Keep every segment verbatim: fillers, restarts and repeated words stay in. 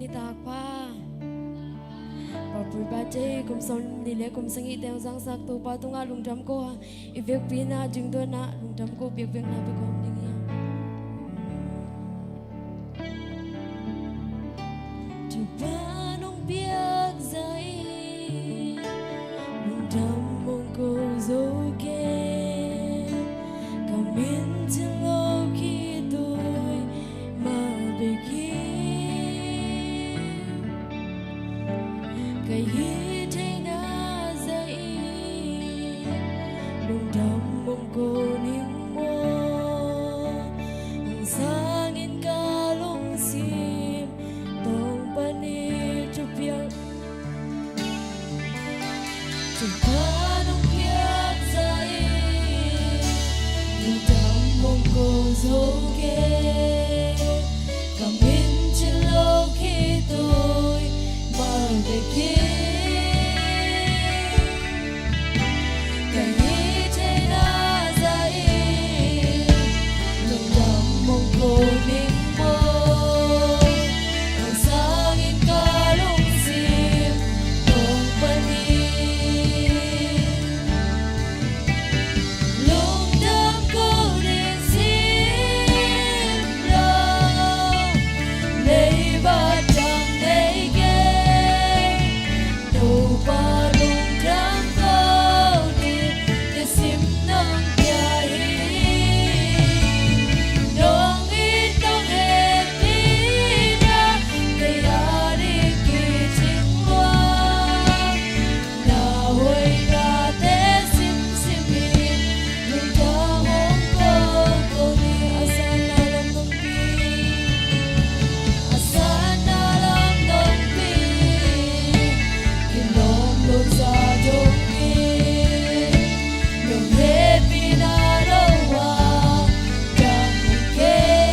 Takpa. Happy birthday, kum sawmnih le kum sagih teng zangsak Topa tungah lungdam ko a, i vekpi-in a dingdon ah lungdam ko biakpiakna pia kawm ding hi. Topa nong piak zah in lungdam hong ko zo kei, ka min cil lo khitui mah bek hi. Ka hih theihna zah in lungdam hong ko ning maw? Hong sangin ka lungsim tawng pan hi. Thupiang Topa nong piak zah in lungdam hong ko zo kei, ka min cil lo khitui mah bek hi. Ka hih theihna zah in lungdam hong ko ning maw? Hong sangin ka lungsim tawng pan hi. Lungdam ko ding sim lo, leibat dang nei kei. Topa lungdam ko ding, ka sim nong pia hi. Nong it nong hehpihna kei a ding kicing lua. Na hoihnate simsim in lungdam hong ko ko ni. A sanna lam nong pi, a sanna lam nong pi, kilawm lo zah dong in, nong hehpihna lo a dang kei.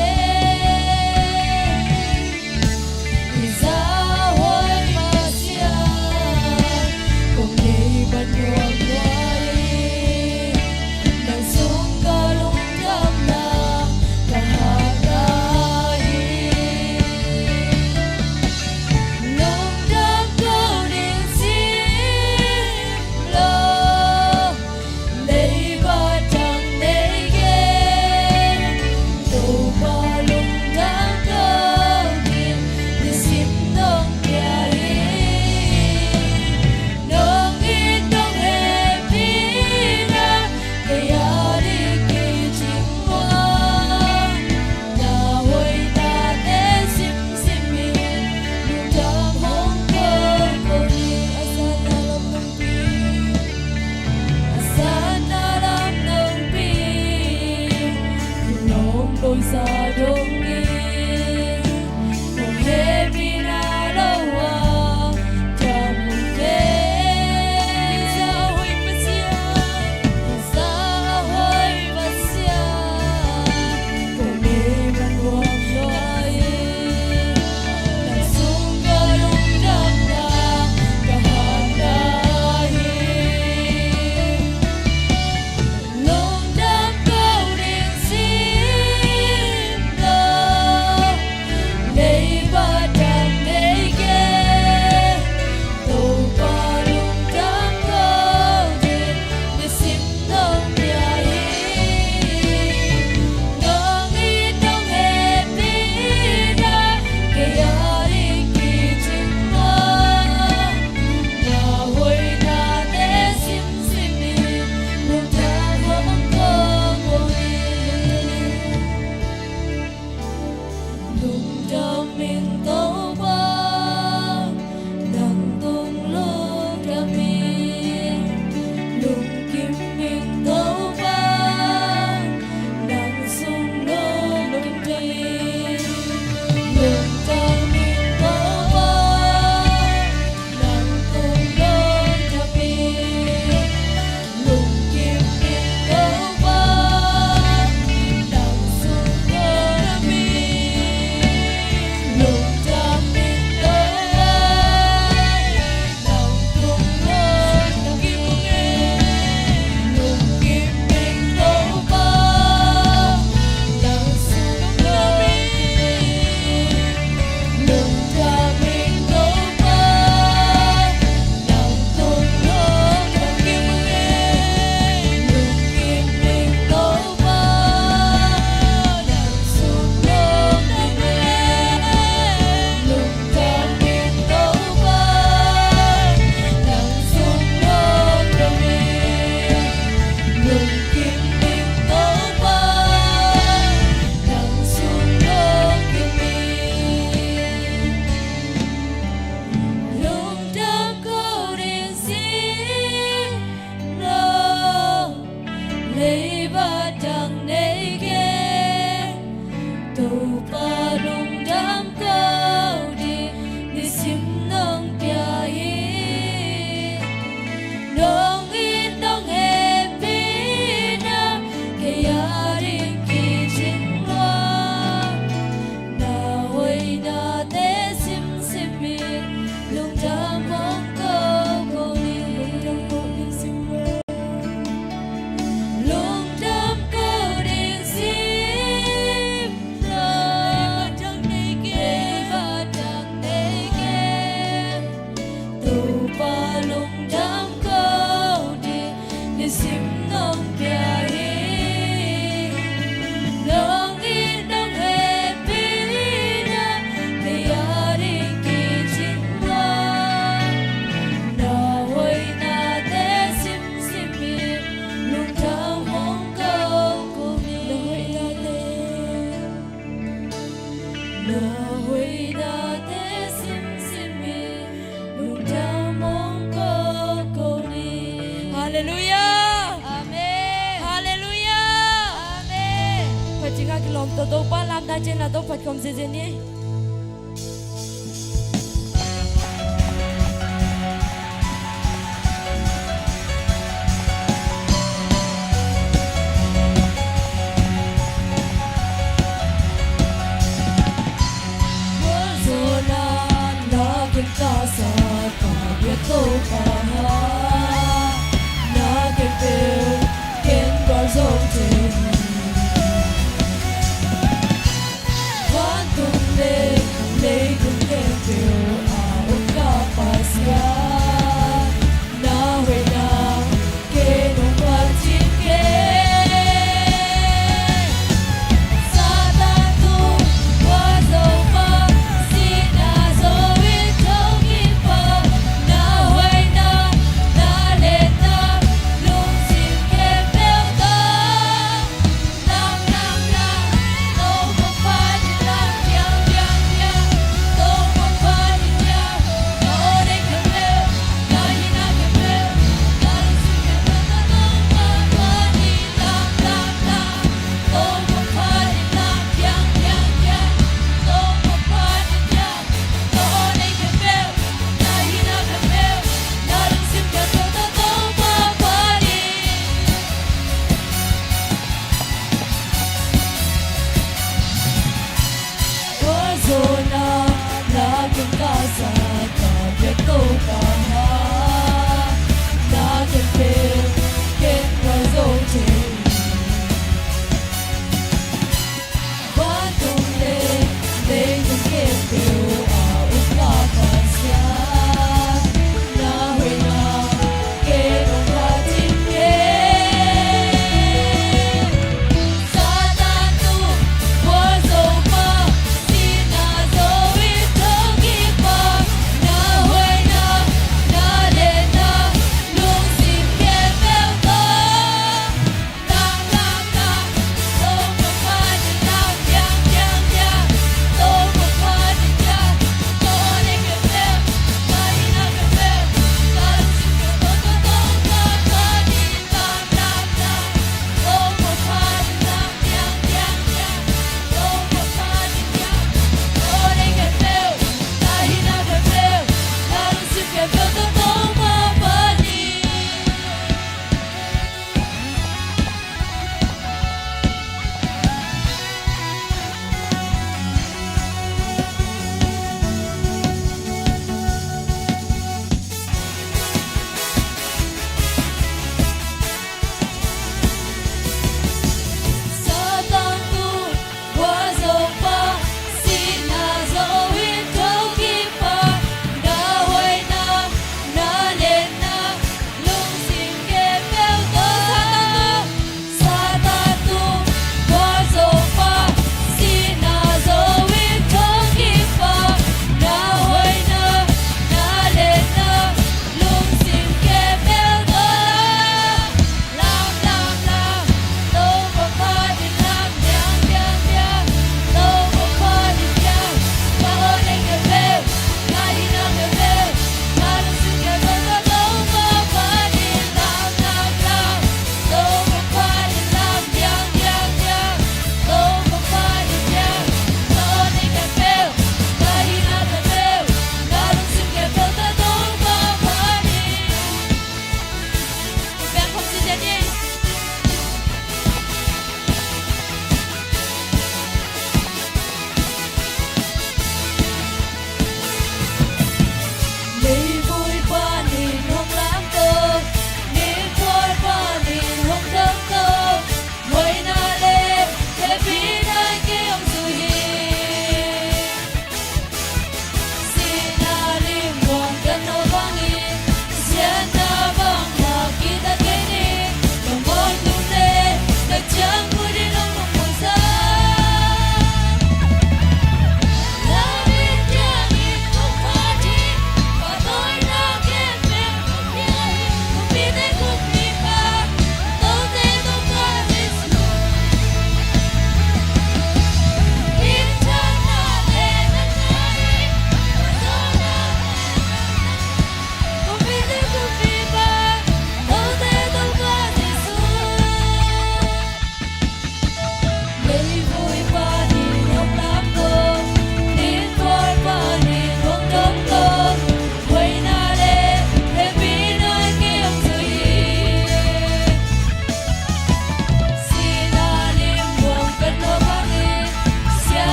I zah hoih Pasian, kong nei ban nuam nuam hi. Nang sung ka lungdamna ka hatna hi. Lungdam ko ding sim lo, leibat dang nei kei. Topa lungdam ko ding, ka sim nong pia hi. Nong it nong hehpihna kei a ding kicing lua. Na hoihnate simsim in lungdam hong ko ko ni. A sanna lam nong pi, a sanna lam nong pi, kilawm lo zah dong in, nong hehpihna lo a dang kei. I zah hoih Pasian, i zah hoih Pasian, kong nei ban nuam nuam hi. Nang sung ka lungdamna ka hatna hi. Lungdam ko ding sim lo, Tua Topa lakna ciang na tawh phat khawm ziazia ni. Mualzawhna na ken ka sa, ka biak Topa, na ken peuh ken gualzo thei hi. Vantung le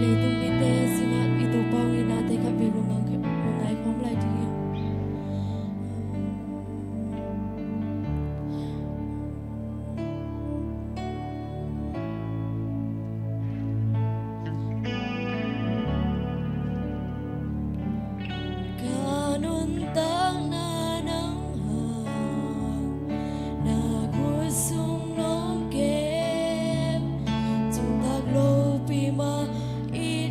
Leitung mite sinah i Topa hong itnate khat vei lungngai khawm lai ding hi. Ka nuntakna nang hang, na khut sung nong kem, zumtak lopi mah i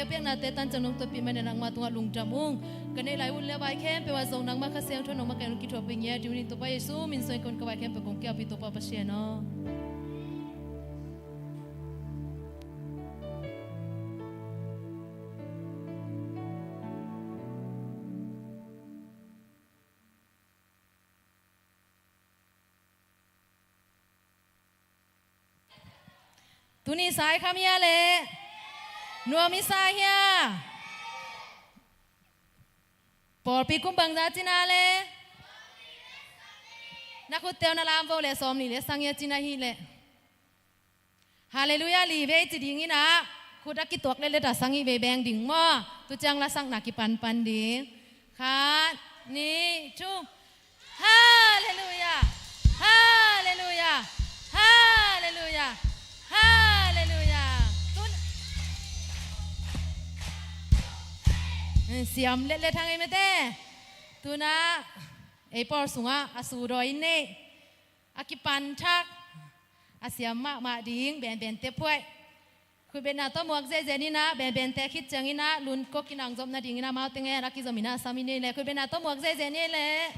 Piaknate tanciang nong tawhpih manin nangma tungah lungdam ung. Ka neih lai hun le vai khempeuh ah zong nangma Kha Siangtho nong makaih nong kithuahpih ngiat ding uh hi. Topa Jesu min suangin ka vai khempeuh kong kiapih, Topa Pasian aw. Tuni sa i kham hia leh? Nuam i sa hia? Pawlpi kum bangzah cina leh? Na khutte uh na lamvo leh, sawmnih le sagih a cina hi leh. Halleluiah li vei ci ding in ah, khut a kituak letlet a sagih vei beng ding maw. Tu ciang lasakna kipanpan ding. Khat, nih, thu. Halleluiah. Halleluiah. Halleluiah. Halleluiah. Tun siam letlet hang ei mete. Tun ah ei pawl sungah a sudawi in nei, a kipanthak, a siam mahmah ding benbente phuaih. Khutbetna tawh muak zenzen in ah, benbente khit ciangin ah lungkok in ah hong zop nadingin ah amaute ngen a kizom in ah sam in nei leh. Khutbetna tawh muak zenzen in leh.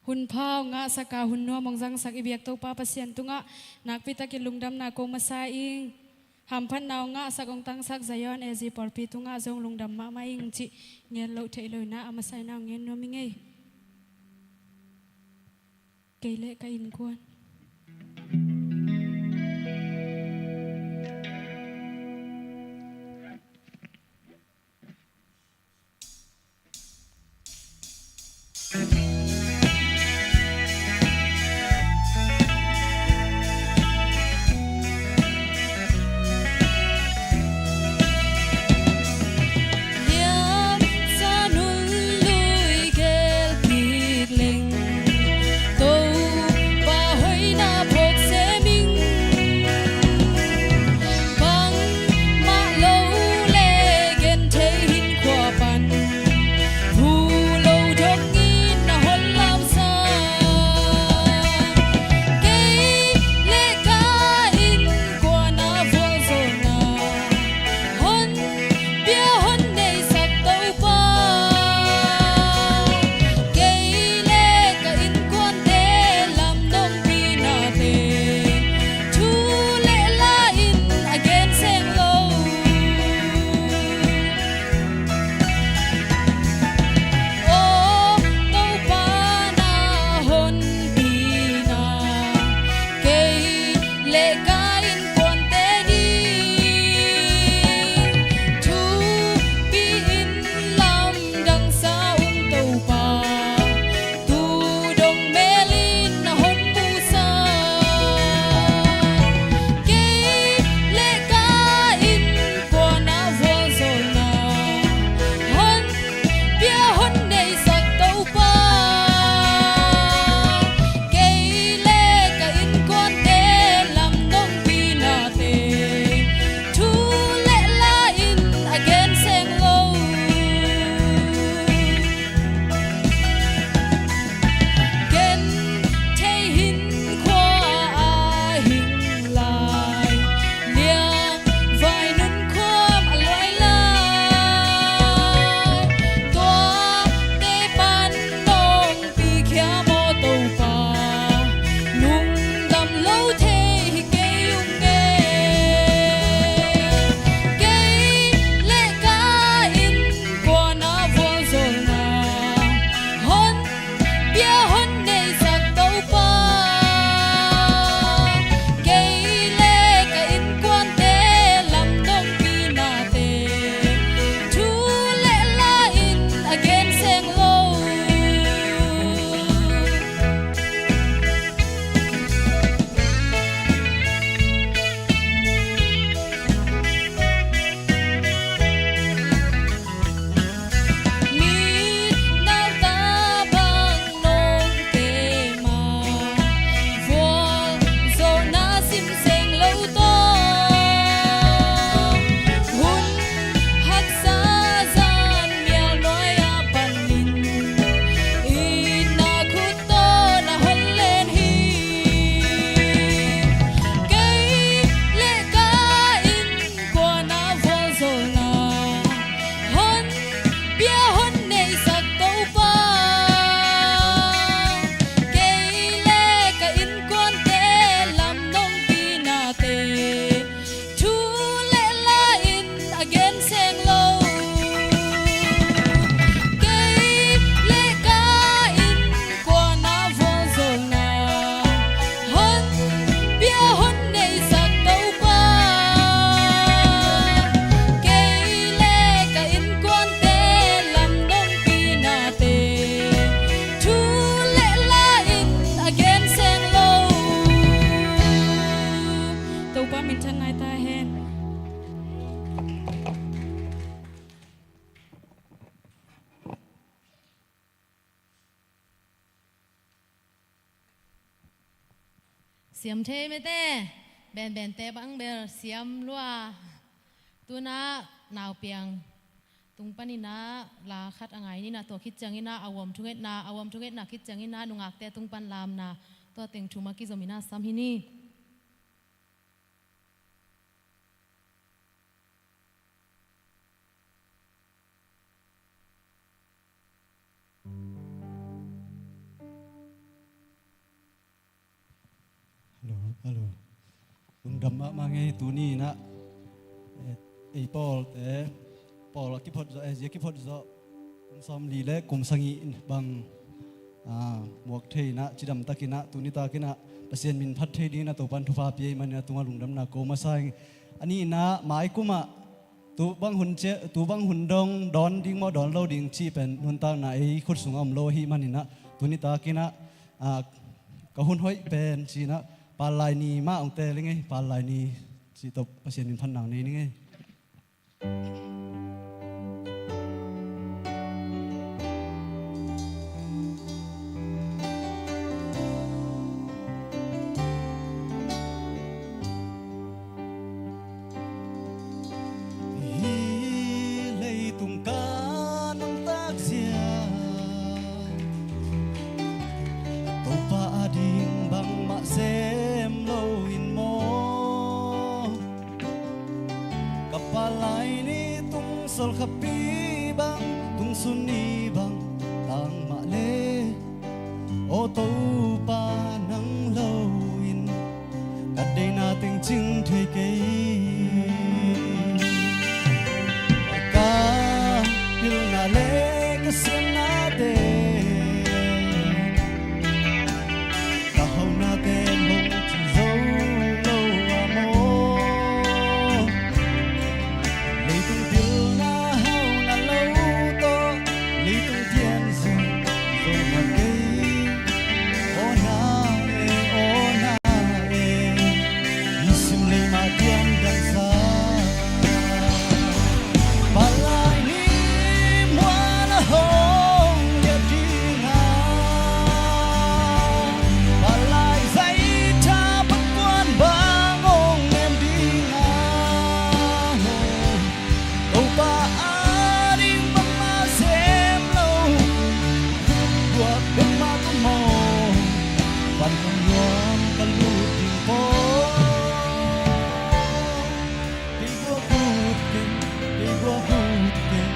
Hun pha hong ngahsak a, hun nuam hong zangsak i biak Topa Pasian tungah nakpi takin lungdamna ko masa ing. Hamphatna hong ngahsak hong tangsak Zion A Z pawlpi tungah zong lungdam mahmah ing cih ngen loh theih loh in ah, a masa in ah hong ngen nuam ing ei. Kei le ka innkuan. Liamsa nunlui gelh kik leng, Topa hoihna phawk sem ing. Bangmah lo le genthei hinkhua pan, thu lo dongin na hon lamsang. Kei le ka innkuan a vualzawlna hon pia, hon neisak Topa. Kei le ka innkuante lam nong pinate, thu le la in a gen seng lo. Aw Topa, na honpina kei le ka innkuante ding thupi in lamdang sa ung Topa. Tu dong melin na hon musa. Kei le ka innkuan a vualzawlna hon pia, hon neisak Topa. Kei le ka innkuante lam nong pinate, thu le la in a gen seng lo. Genthei hinkhua a hing lai, liangvai nunkhuam a luai lai, tuate pan nong pikhia maw Topa, lungdam lo thei hi kei ung e. Kei le ka innkuan a vualzawlna hon pia, hon neisak Topa. Kei le ka innkuante lam nong pinate, thu le la in a gen seng lo. Mi nalta bang nong kem a, vualzawlna sim seng lo tawh, hun haksa zan mial nuai a panin, itna khut tawh na hon len hi. Kei le ka innkuan a vualzawlna hon pia, hon neisak Topa. Kei le ka innkuante lam nong pinate, thu le la in a gen seng lo. Kei le ka innkuan a vualzawlna hon pia, hon neisak Topa. Kei le ka innkuante lam nong pinate, thu le la in a gen seng lo. Topa minthanna hi ta hen. Siam thei mete, benbente bang bel siam lua. Tuna naupiang tung panin ah la khat a ngai ni in ah, tua khit ciangin ah a uam thungetna, a uam thungetna khit ciangin ah nungakte tung pan lamna, tua teng thum a kizom in ah sam hi ni. Hello, hello. Lungdam mahmah ngei. Tuni inah, eh, ei pawlte pawl a kiphot zawh, eh, zia kiphot zawh kum sawmli le kum sagih bang, ah, muak thei inah, cidam tak inah, tuni tak inah Pasian min phat thei ding inah Topan thupha pia ahih manin a tungah lungdamna ko masa ing. A nih inah mai kumah tu bang hun cia, tu bang hun dong dawn ding maw, dawn lo ding cih pen nuntakna ei khut sungah om lo ahih manin ah, tuni tak inah, ah, ka hun hoih pen ci inah, Palai ni mah hong teel ing ei, Palai ni cih tawh Pasian min phat nang nei ning ei. Hih leitung ka nuntak zia, Topa ading bangmah sem lo in maw? Ka palai ni tung sawlkhapi bang, tung sun ni bang tang mah le, aw Topa nang lo in ka deihna teng cing thei kei. Ka pilna le ka siamnate, ka haunate hong cing zo lo a maw? Leitung pilna hauna lo tawh, leitung tianzia zo mah kei. Aw na e, aw na e, i sim lei mah tiang dangsa. Palai ni muan a hong liat ding a, palai zai tha pakpuan bang hong nem ding a, Topa ading bangmah sem lo, khut guak bek mah ka maw, van hong luang ka lut ding paw. Kei guak ut keng, kei guak ut keng,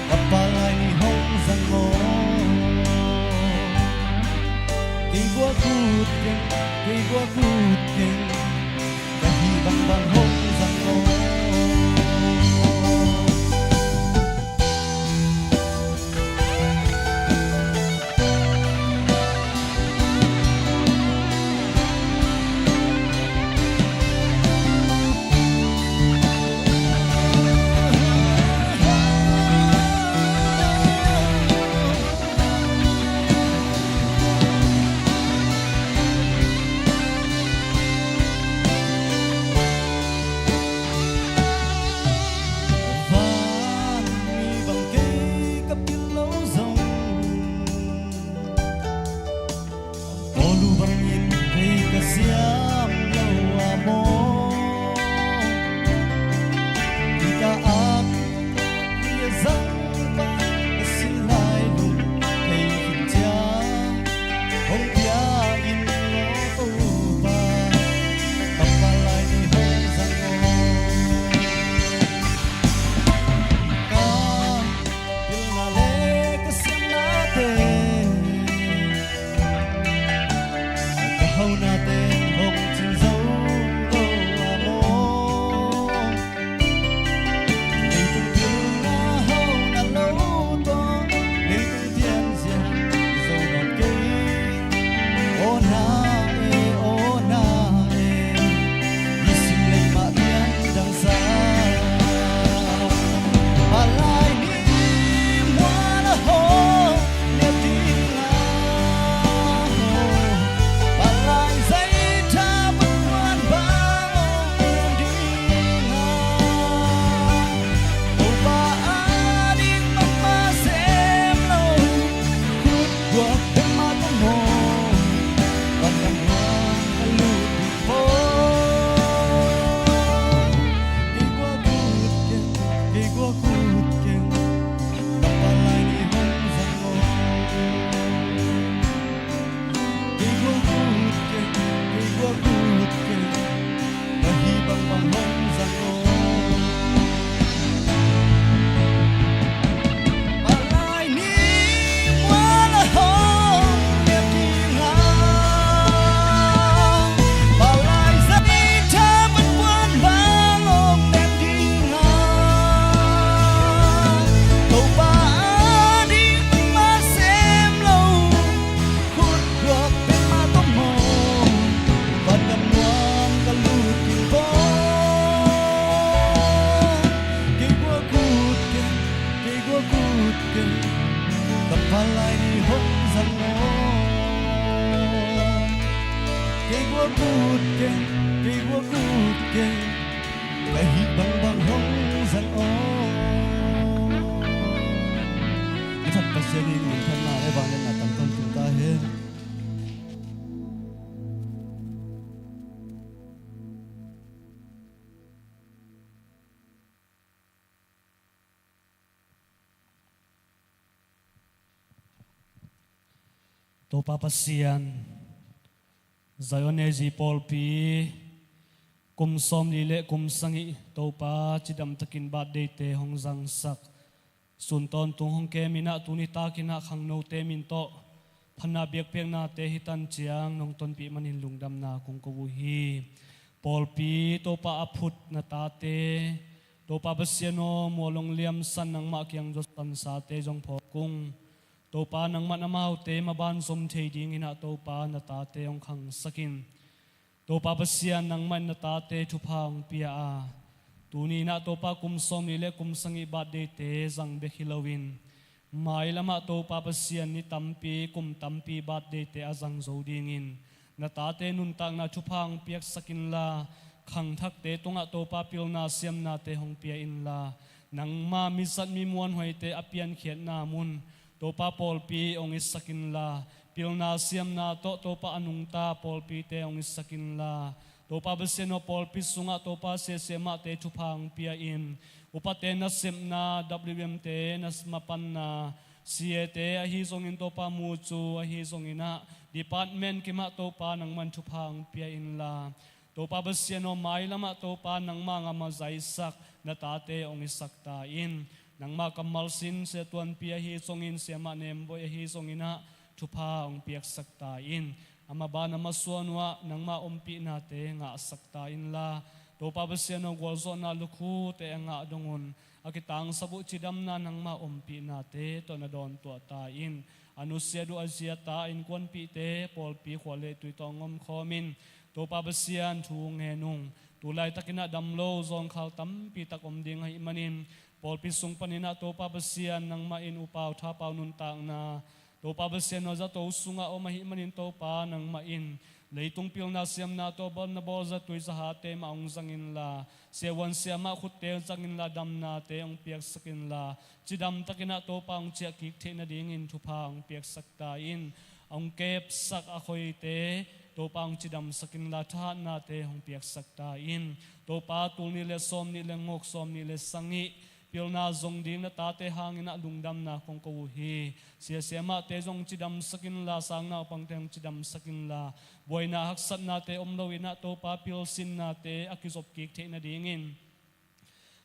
ka palai ni hong zang aw. Kei guak ut keng, kei guak ut keng, ka hih bangbang hong zang aw. Van mi bang kei ka pil lo zong, Paulu bangin kei ka siam lo a maw? Ita ak lia zang pan ka sin lai lung kei khin cia, hong pia in law Topa, ka palai ni hong zang aw. Ka pilna le ka siamnate, ka haunate hong cing zo lo a maw? Leitung pilna hauna lo tawh, leitung tianzia zo nawn kei. Aw na e, aw na e, i sim lei mah tiang dangsa. Palai ni muan a hong liat ding a, palai zai Kei guak ut keng, kei guak ut keng, ka hih bangbang hong zang aw. A that Pasian in minthanna le vangliatna tangtawn tung ta hen. Topa Pasian, Zion A Z pawlpi kum sawmli le kum sagih Topa cidamtakin birthday-te hong zangsak, sun tawntung hong kem in ah tuni takin ah khangnote min tawh phatna biakpiaknate hi tan ciang nong tonpih manin lungdamna kong ko uh hi. Pawlpi Topa a phut na tate, Topa Pasian aw, mual hong liamsan nangmah kiang zuasansate zong phawk ung. Topa nangman amaute maban zom thei dingin ah Topa na tate hong khangsak in. Topa Pasian nangman na tate thupha hong pia a, tuni in ah Topa kum sawmli le kum sagih birthday-te zang bek hi loin, mailamah Topa Pasian ni tampi kum tampi birthday-te a zang zo dingin na tate nuntakna thupha hong piaksak inla, khangthakte tungah Topa pilna siamnate hong pia inla, nangma mizat mimuanhuaite a piankhiatna mun Topa pawlpi hong itsak inla, pilna siamna tawh Topa a nungta pawlpite hong itsak inla, Topa Pasian aw, pawlpi sungah Topa siasiamahte thupha hong pia in, upate nasepna, W M te na mapanna, C A te ahi zongin Topa mucu ahi zongin ah department kimah Topa nangman thupha hong pia inla, Topa Pasian aw, mailamah Topa nangma ngam a zaisak na tate hong itsak ta in. Nangma kammal sin Sia Tuanpi ahi zongin, Siamah Nembawi ahi zongin ah thupha hong piaksak ta in. A maban a masuan uh ah nangma ompihnate ngahsak ta inla, Topa Pasian aw, gualzawhna lukhute a ngah dong un a kitangsap uh cidamna nangma ompihnate tawh na dawntuah ta in. A nusiat uh a zi a ta a innkuanpihte pawlpi khua le tui tawh hong omkhawm in. Topa Pasian thu ngen ung. Tu laitakin ah dam lo zawngkhal tampi tak om ding ahih manin, pawlpi sung panin ah Topa Pasian nangmah in upau thapau nuntakna, Topa Pasian aw, zato sungah om ahih manin Topa nangmah in leitung pilna siamna tawh bawl na bawl zatui zahate mah hong zang inla, siavuan siamah khutte zang inla, damnate hong piaksak inla, cidamtakin ah Topa hong ciahkik theih nadingin thupha hong piaksak ta in. Hong kepsak a khoite Topa hong cidamsak inla, thahatnate hong piaksak ta in. Topa, tul nih le sawm nih le nguk, sawm nih le sagih pilna zong ding na tate hangin ah lungdamna kong ko uh hi. Siasiamahte zong cidamsak inla, sangnaupangte hong cidamsak inla, buaina haksatnate om loin ah Topa pilsinnate a kizopkik theih nadingin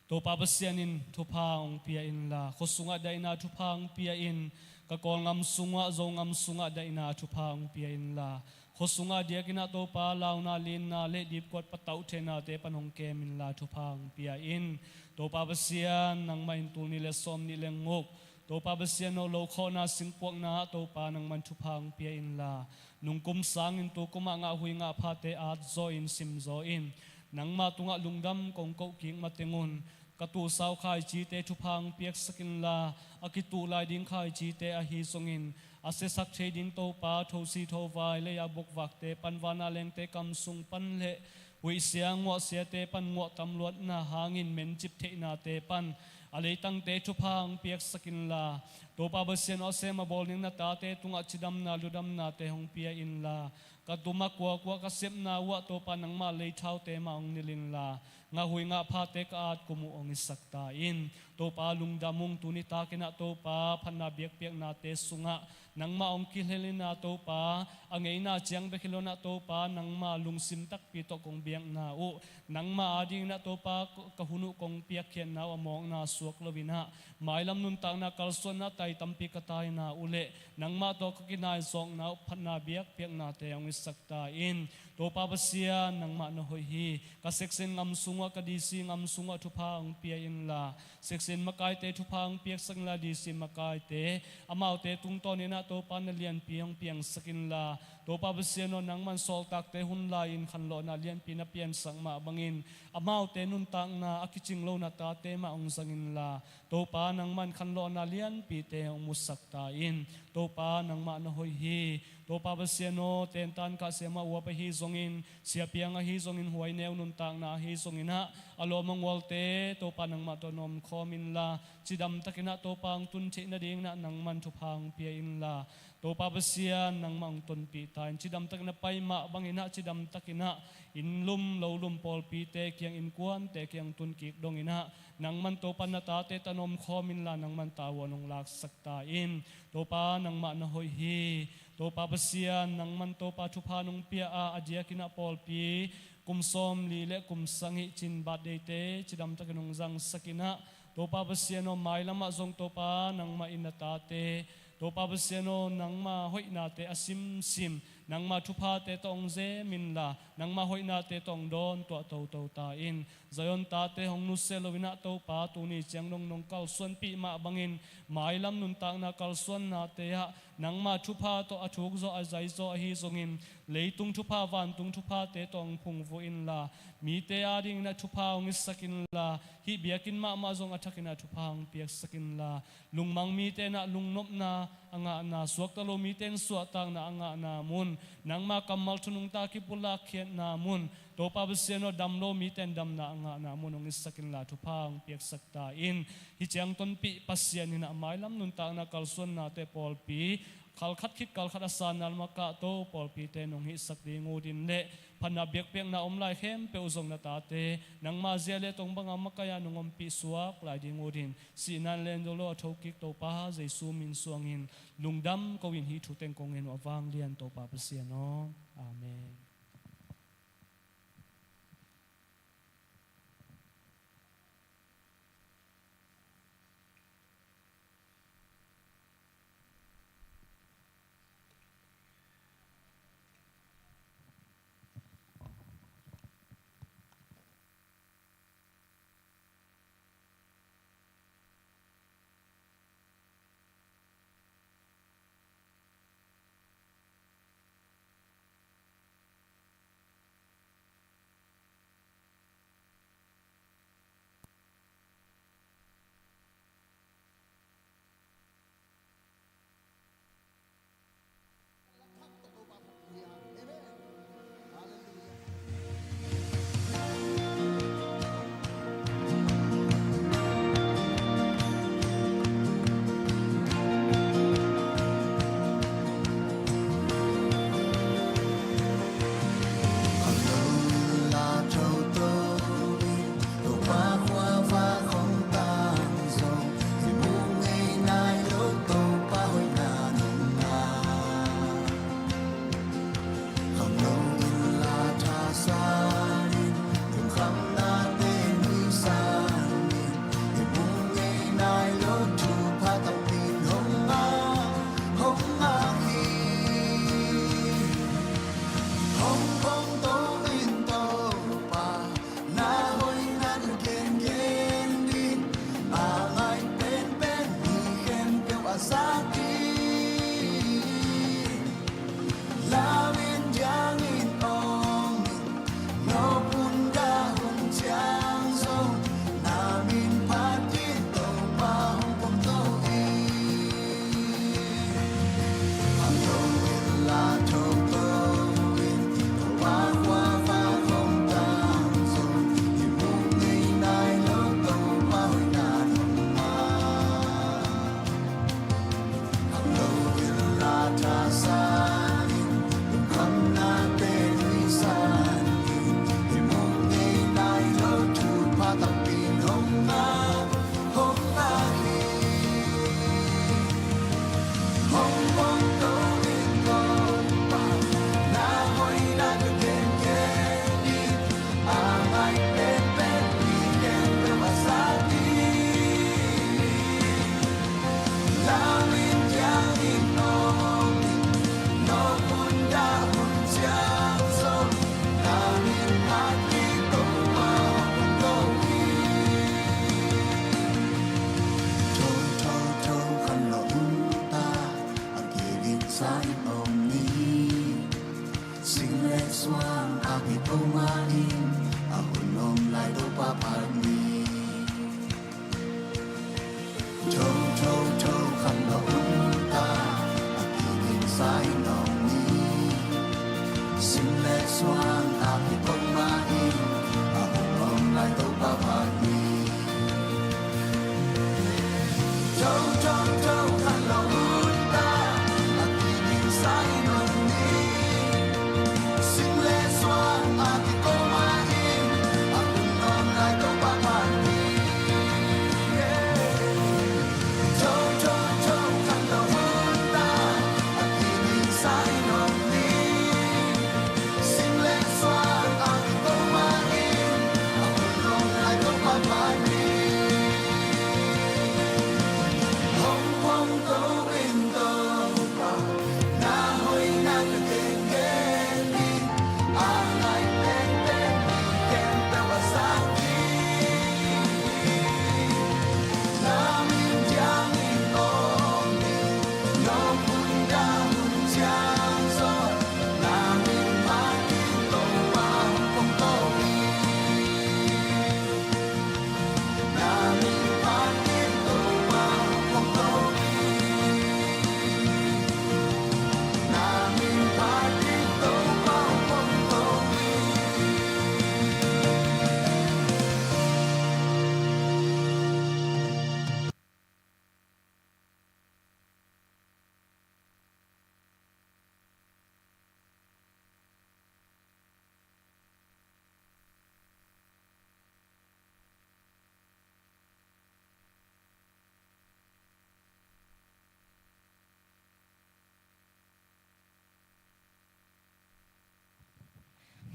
Topa Pasian in thupha hong pia inla, khua sungah daihna thupha hong pia in, ka Kawlngam sungah, Zongam sungah daihna thupha hong pia inla, khua sungah diakin ah Topa launa linna le dipkuat patauh theihnate pan hong kem inla thupha hong pia in. Topa Pasian, nangmah in tul nih le sawm nih le nguk Topa Pasian aw, lokhawhna singpuakna ah Topa nangman thupha hong pia inla, nungkum sangin tukum ah ngahhui ngahphate atzaw in, simzaw in, nangma tungah lungdam kong koh kik mateng un. Ka tuhsau khaicite thupha hong piaksak inla, a kituh lai ding khaicite ahi zongin a siasak thei ding Topa, thosi thovai lei-a bokvakte pan, vana lengte kam sung pan le huihsia nguahsiate pan nguah tamluatna hangin mencip theihnate pan a leitangte thupha hong piaksak inla, Topa Pasian aw, a sem a bawl ding na tate tungah cidamna ludamnate hong pia inla, ka tum a kuakua ka sepna uh ah Topa nangmah leithaute mah hong nilh inla, ngahhui ngahphate ka at kum uh hong itsak ta in. Topa lungdam ung, tuni takin ah Topa phatna biakpiaknate sungah nangmah hong kilhel inla Topa, a ngeina ciang bek hi lo-in ah Topa nangma lungsim takpi tawh kong biakna uh, nangma adingin ah Topa ka hun uh kong piakkhiatna uh a mawkna suak loin ah, mailam nuntakna kalsuanna tai tampi ka taina uh le nangmah tawh ka kinaizawkna uh phatna biakpiaknate hong itsak ta in. Topa Pasian, nangmah na hoih hi. Ka section ngam sungah, ka D C ngam sungah thupha hong pia inla, section makaite thupha hong piaksak inla, D C makaite, amaute tungtawnin ah Topa na lianpi hong piangsak inla, Topa Pasian aw, nangman sawltakte hun lai-in khanlawhna lianpi na piansak mah bangin amaute nuntakna a kicing lo na tate mah hong zang inla, Topa nangman khanlawhna lianpite hong musak ta in. Topa nangmah na hoih hi. Topa Pasian aw, tentan kah siamah uap ahi zongin, siapiang ahi zongin, huaineu nuntakna ahi zongin ah, a lawm a ngualte Topa nangmah tawh na omkhawm inla, cidamtakin ah Topa hong tun theih nadingin ah nangman thupha hong pia inla, Topa Pasian nangmah hong tonpih ta in. Cidamtakin a pai mah bangin ah, cidamtakin ah inn lum lo lum pawlpite kiang, innkuante kiang tun kik dongin ah, nangman Topa na tate tawh na omkhawm inla, nangman tavuan hong laksak ta in. Topa nangmah na hoih hi. Topa Pasian nangman Topa thupha nong pia a, a diakin ah pawlpi kum sawmli le kum sagih cin birthday-te cidamtakin hong zangsakin ah, Topa Pasian aw, mailam ah zong Topa nangmah in na tate, Topa Pasian aw, nangma hoihnate a simsim, nangma thuphate tawh hong zem inla, nangma hoihnate tawh hong dawn tuah toto ta in. Zion tate hong nusia loin ah Topa, tuni ciang dong nong kalsuanpih mah bangin, mailam nuntakna kalsuannate ah nangma thupha tawh a thukzaw a zaizaw ahi zongin, leitung thupha, vantung thuphate tawh hong phungvuh inla, mite adingin ah thupha hong itsak inla, hih biakinn mahmah zong a thakin ah thupha hong piaksak inla, lungmang mite in ah lungnopna a ngahna, suakta lo mite in suahtakna a ngahna mun, nangma kammal thu nungta kipulak khiatna mun, Topa Pasian aw, dam lo mite in damna a ngahna mun hong itsak inla, thupha hong piaksak ta in. Hih ciang tonpih Pasian in ah mailam nuntakna kalsuannate pawlpi, kalkhat khit kalkhat a sanna lam a kahto pawlpite nong hihsak ding ut in le, phatna biakpiakna om lai khempeuh zong na tate, nangma zia le tong banga makaih ah nong ompih suak lai ding ut in, sihna in len zo lo a thokik Topa Jesu min suangin lungdam ko in, hih thu teng kong ngen uh a vanglian Topa Pasian aw. Amen. Sing le suang a kipoma in a hun om lai Topa phat ni. Tho, tho, tho, kham lo um ta, a kinin sai nong ni.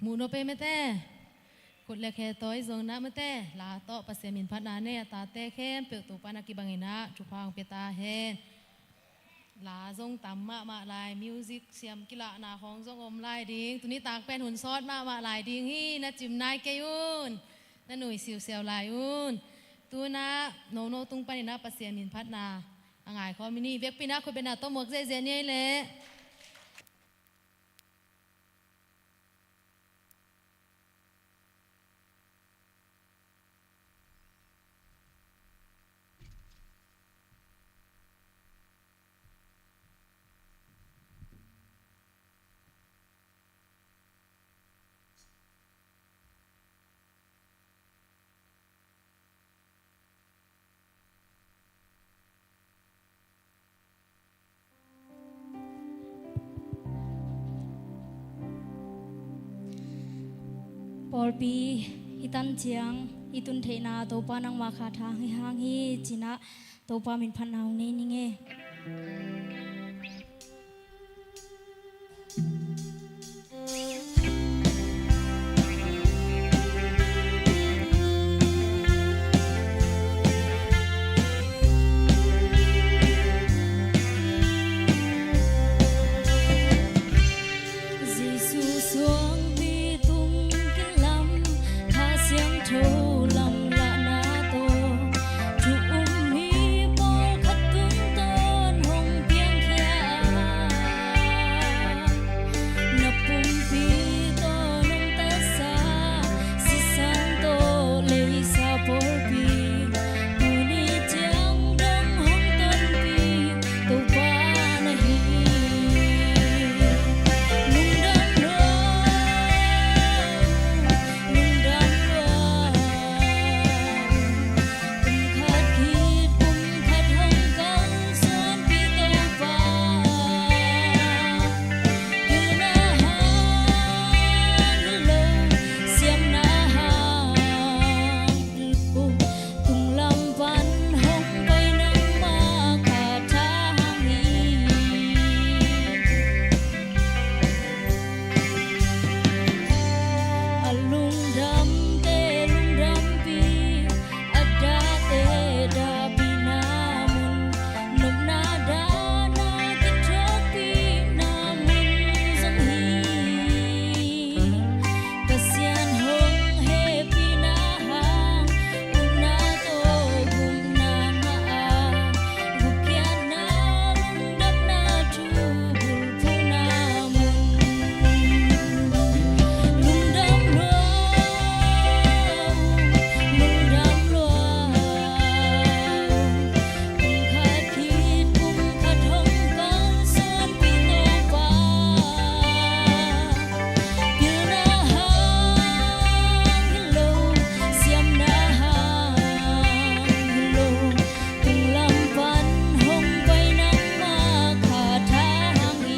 Muh nop ei mate. Khut le khe tawi zong na mate. La tawh Pasian min phatna nei a tate khempeuh Topa na kibangin ah thupha hong pia ta hen. La zong tam mahmah lai, music siam kilahna khawng zong om lai ding. Tuni tak pen hun sawt mahmah lai ding hi, na cim nai kei un, na nui siusiau lai un. Tuna nono tung panin ah Pasian min phatna a ngaikhawm i ni. Vekpi-in ah khut bengna tawh muak zeizei ni ei leh. Pawlpi, hih tan ciang i tun theihna Topa nangmah kha tha hang hi hang hi, ci-in ah Topa min phatna hong nei ning e. Jesuh suangpi tung kilam, Kha Siangtho lamlahna tawh thu um mi pawlkhat tungtawn hong piangkhia a, na pumpi tawh nong tatsa, sisan tawh leisa pawlpi, tuni ciang dong hong tonpih Topa na hi. Lungdam lua, lungdam lua. Kum khat khit kum khat hong kalsuanpih Topa. Pilna hang hi lo, siamna hang hi lo, tunglam pan hong pai nangmah kha tha hang hi. A lungdamte lungdampih, a dahte dahpihna mun, nopna dahna kithuahpihna mun zong hi. Pasian hong hehpihna hang, upna tawh gupna ngah a, gupkhiatna lungdamna thu bulphuhna mun. Lungdam lua, lungdam lua. Kum khat khit kum khat hong kalsuanpih Topa. Pilna hang hi lo, siamna hang hi lo, tunglam pan hong pai nangmah kha tha hang hi.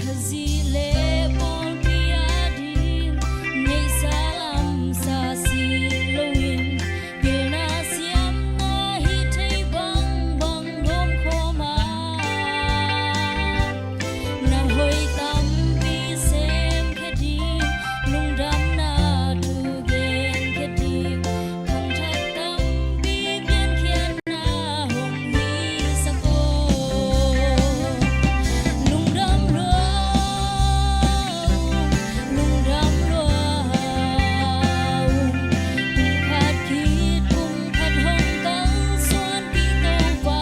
Khazih le pawlpi ading neihsa lamsa si loin, pilna siamna hih thei bangbang gawmkhawm a, na hoih tampi semkhia ding, lungdamna thu genkhia ding, khangthak tampi piankhiatna hong hisak aw. Lungdam lua, lungdam lua. Kum khat khit kum khat hong kalsuanpih Topa.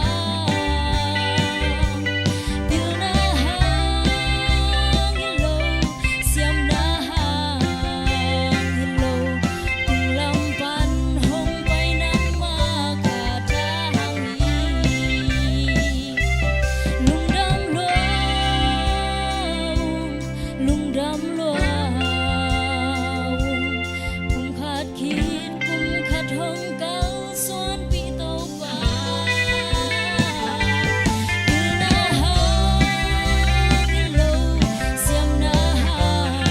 Pilna hang hi lo, siamna hang hi lo, tunglam pan hong pai nangmah kha tha hang hi. Lungdam lua, lungdam lua. Kum khat khit kum khat hong kalsuanpih Topa. Pilna hang hi lo, siamna hang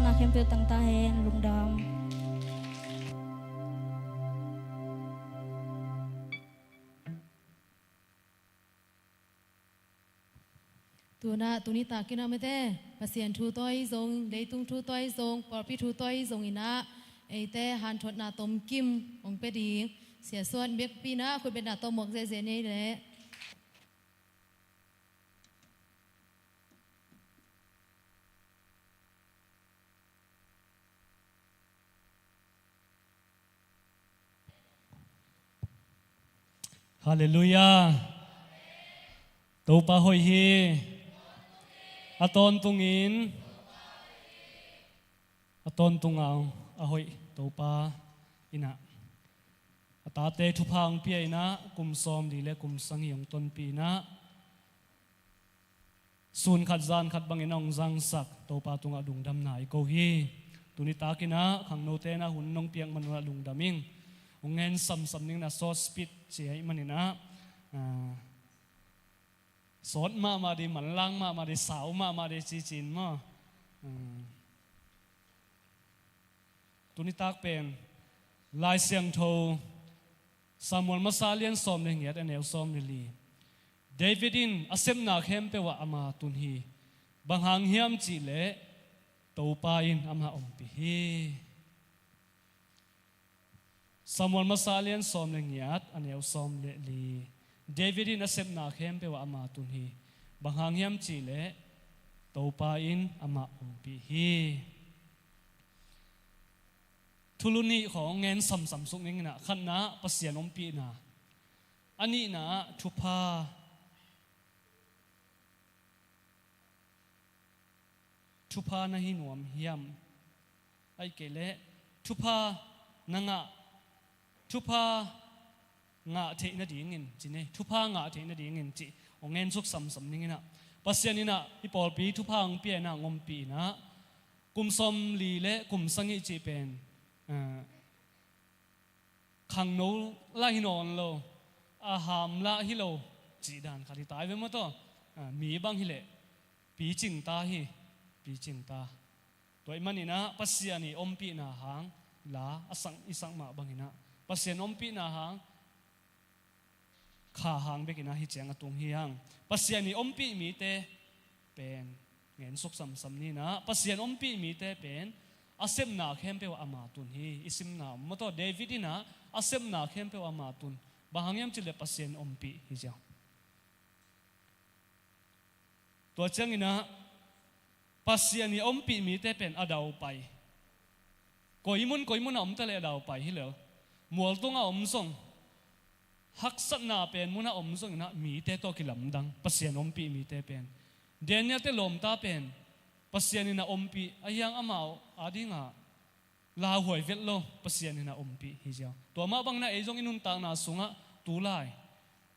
Na khempeuh tang ta hen, lungdam. Tuna, tuni takin ah mate, Pasian thu tawi zong, leitung thu tawi zong, pawlpi thu tawi zong in ah, eite hanthotna tomkim hong pia ding. Sia Suan, biakpi in ah khutbetna tawh muak zehzeh ni leh. Halleluiah. Topa hoih hi. A tawntungin, a tawntung a, a hoih Topa in ah, a tate thupha hong pia in ah, kum sawmli le kum sagih hong tonpih in ah, sun khat zan khat bangin a hong zangsak Topa tungah lungdamna i ko hi. Tuni takin ah khangnote in ah hun nong piak man un ah lungdam ing. Hong ngen samsam ning in ah, short speech ci ahih manin ah, ah, sawt mahmah ding, manlang mahmah ding, sau mahmah ding ci-in maw. Ah. Tuni tak pen Lai Siangtho, Samuel Masa lian sawm le giat, a neu sawm le li. David in a sepna khempeuh ah ama tun hi. Bang hang hiam cih leh Topa in amah ompih hi. Samuel Masa lian sawm le giat, a neu sawm le li. David in a sepna khempeuh ah ama tun hi. Bang hang hiam cih leh Topa in amah ompih hi. Thulu nih khawng ngen samsam suk ning in ah, khatna, Pasian ompihna. A nihna, thupha. Thupha na hi nuam hiam? Ahih kei leh thupha na ngah, thupha ngah theih nadingin ci ni, thupha ngah theih nadingin cih hong ngen suk samsam ning in ah. Pasian in ah i pawlpi thupha hong pia in ah, hong ompih in ah, kum sawmli le kum sagih cih pen, ah, khangno lah hi nawn lo, a ham lah hi lo, cih dan khat hi ta ve maw taw. Ah, mi bang hi leh picing ta hi, picing ta. Tua ahih manin ah Pasian i ompihna hang la a sak, i sak mah bangin ah, Pasian ompihna hang kha hang bekin ah hi ciang a tung hi hang. Pasian i ompih mite pen ngen suk samsam ni in ah, Pasian ompih mite pen a sepna khempeuh ah ama tun hi. I simna maw taw, David in ah a sepna khempeuh ah ama tun. Bang hang hiam cih leh Pasian ompih hi ziau. Tua ciangin ah Pasian i ompih mite pen a daupai. Koi mun koi mun a om ta leh a daupai hi lo. Mual tungah om zong, haksatna pen munah om zongin ah mite tawh kilamdang Pasian ompih mite pen. Daniel-te lawmta pen Pasian in ah ompih, ahih hang amau adingah lauhuai vet lo, Pasian in ah ompih hi ziau. Tua mah bangin ah ei zong i nuntakna sungah tulai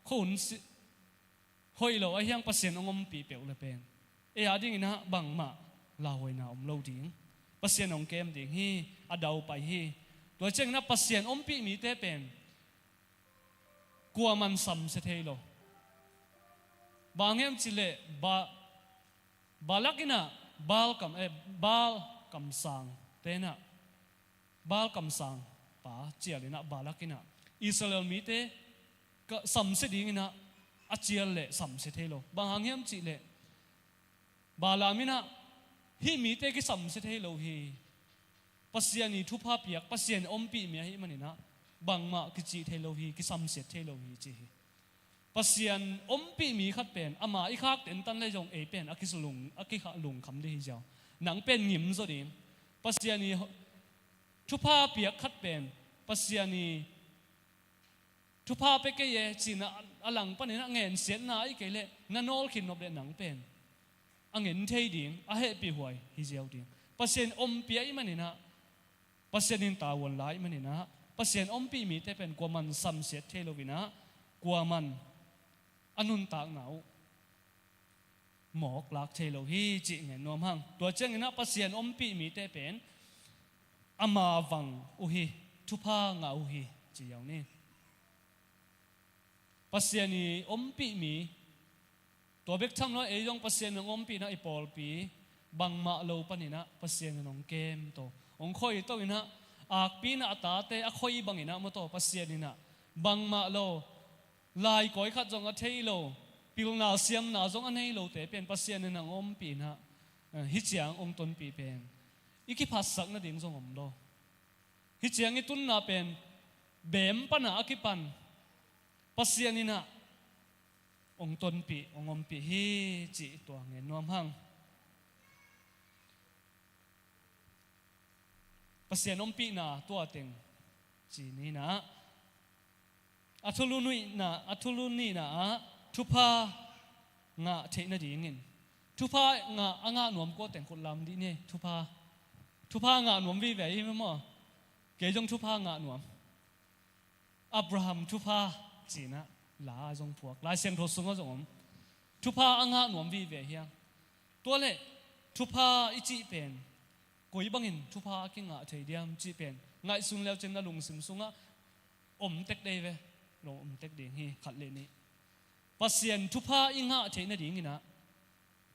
khuahun si hoih lo, ahih hang Pasian hong ompih peuh le pen ei adingin ah bangmah lauhuaina om lo ding. Pasian hong kem ding hi, a daupai hi. Tua ciangin ah Pasian ompih mite pen kuaman samsia thei lo. Bang hang hiam cih leh Ba-, Balak in ah Baal kam, eh, Baal kamsangte in ah, Baal kamsangpa cial in ah Balak in ah Israel mite ka samsia dingin ah a cial leh samsia thei lo. Bang hang hiam cih leh Balaam in ah hih mite kisamsia thei lo hi. Pasian i thupha piak, Pasian ompih mi ahih manin ah bangmah kicih thei lo hi, kisamsiat thei lo hi ci hi. Pasian ompih mi khat pen ama i khak tentan leh zong ei pen a kisulung, a kikha lungkham ding hi ziau. Nang pen ngim zaw ding. Pasian i ho-, thupha piak khat pen Pasian i thupha pia kei e ci-in ah a lang panin ah ngensiatna ahih kei leh na nawl khin nop leh nang pen a ngen thei ding, a hehpihhuai hi ziau ding. Pasian ompih ahih manin ah, Pasian in tavuan la ahih manin ah, Pasian ompih mite pen kuaman samsiat thei lo in ah, kuaman a nuntakna uh mawk lak thei lo hi cih ngen nuam hang. Tua ciangin ah Pasian ompih mite pen ama vang uh hi, thupha ngah uh hi ci ziau ni. Pasian i ompih mi, tua bek tham lo, ei zong Pasian in hong ompih in ah i pawlpi Bangmah lo paninah Pasian in hong kemto, hong khoito inah, akpi inah a tate a khoi banginah mawtaw Pasian inah bangmah lo, laikawi khat zong a thei lo, pilna siamna zong a nei lote pen Pasian inah hong ompih inah, eh, hih ciang hong tonpih pen i kiphatsak nading zong om lo. Hih ciang i tunna pen beem pana a kipan Pasian inah hong tonpih, hong ompih hi cih tua ngen nuam hang. Pasian ompihna tua teng ci ninah, a thulu nihna, a thulu nihna ah thupha ngah theih nadingin, thupha ngah, a ngah nuam kua teng khut lam dih ni. Thupha, thupha ngah nuam vive hi maw? Kei zong thupha ngah nuam. Abraham thupha cinah la zong phuak, Lai Siangtho sungah zong om. Thupha a ngah nuam vive hiang. Tua leh thupha i cih pen koi bangin thupha a kingah thei diam cih pen ngaihsun leucin na lungsim sungah om tek dei ve. Lo om tek ding hi, khat le nih. Pasian thupha i ngah theih nadinginah,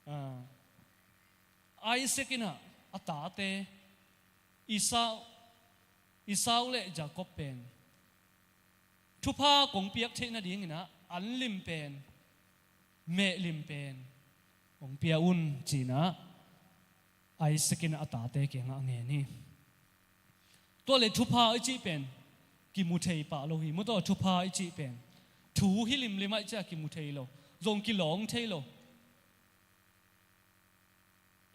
ah, Isaac inah a tate Esau, Esau le Jacob pen thupha kong piak theih nadinginah an lim pen, meh lim pen hong pia un cinah Isaac inah a tate kiangah a ngen hi. Tua le thupha i cih pen kimu thei pah lo hi. Mawtaw thupha i cih pen thu hi limlim aih cia kimu thei lo, zong kilawng thei lo.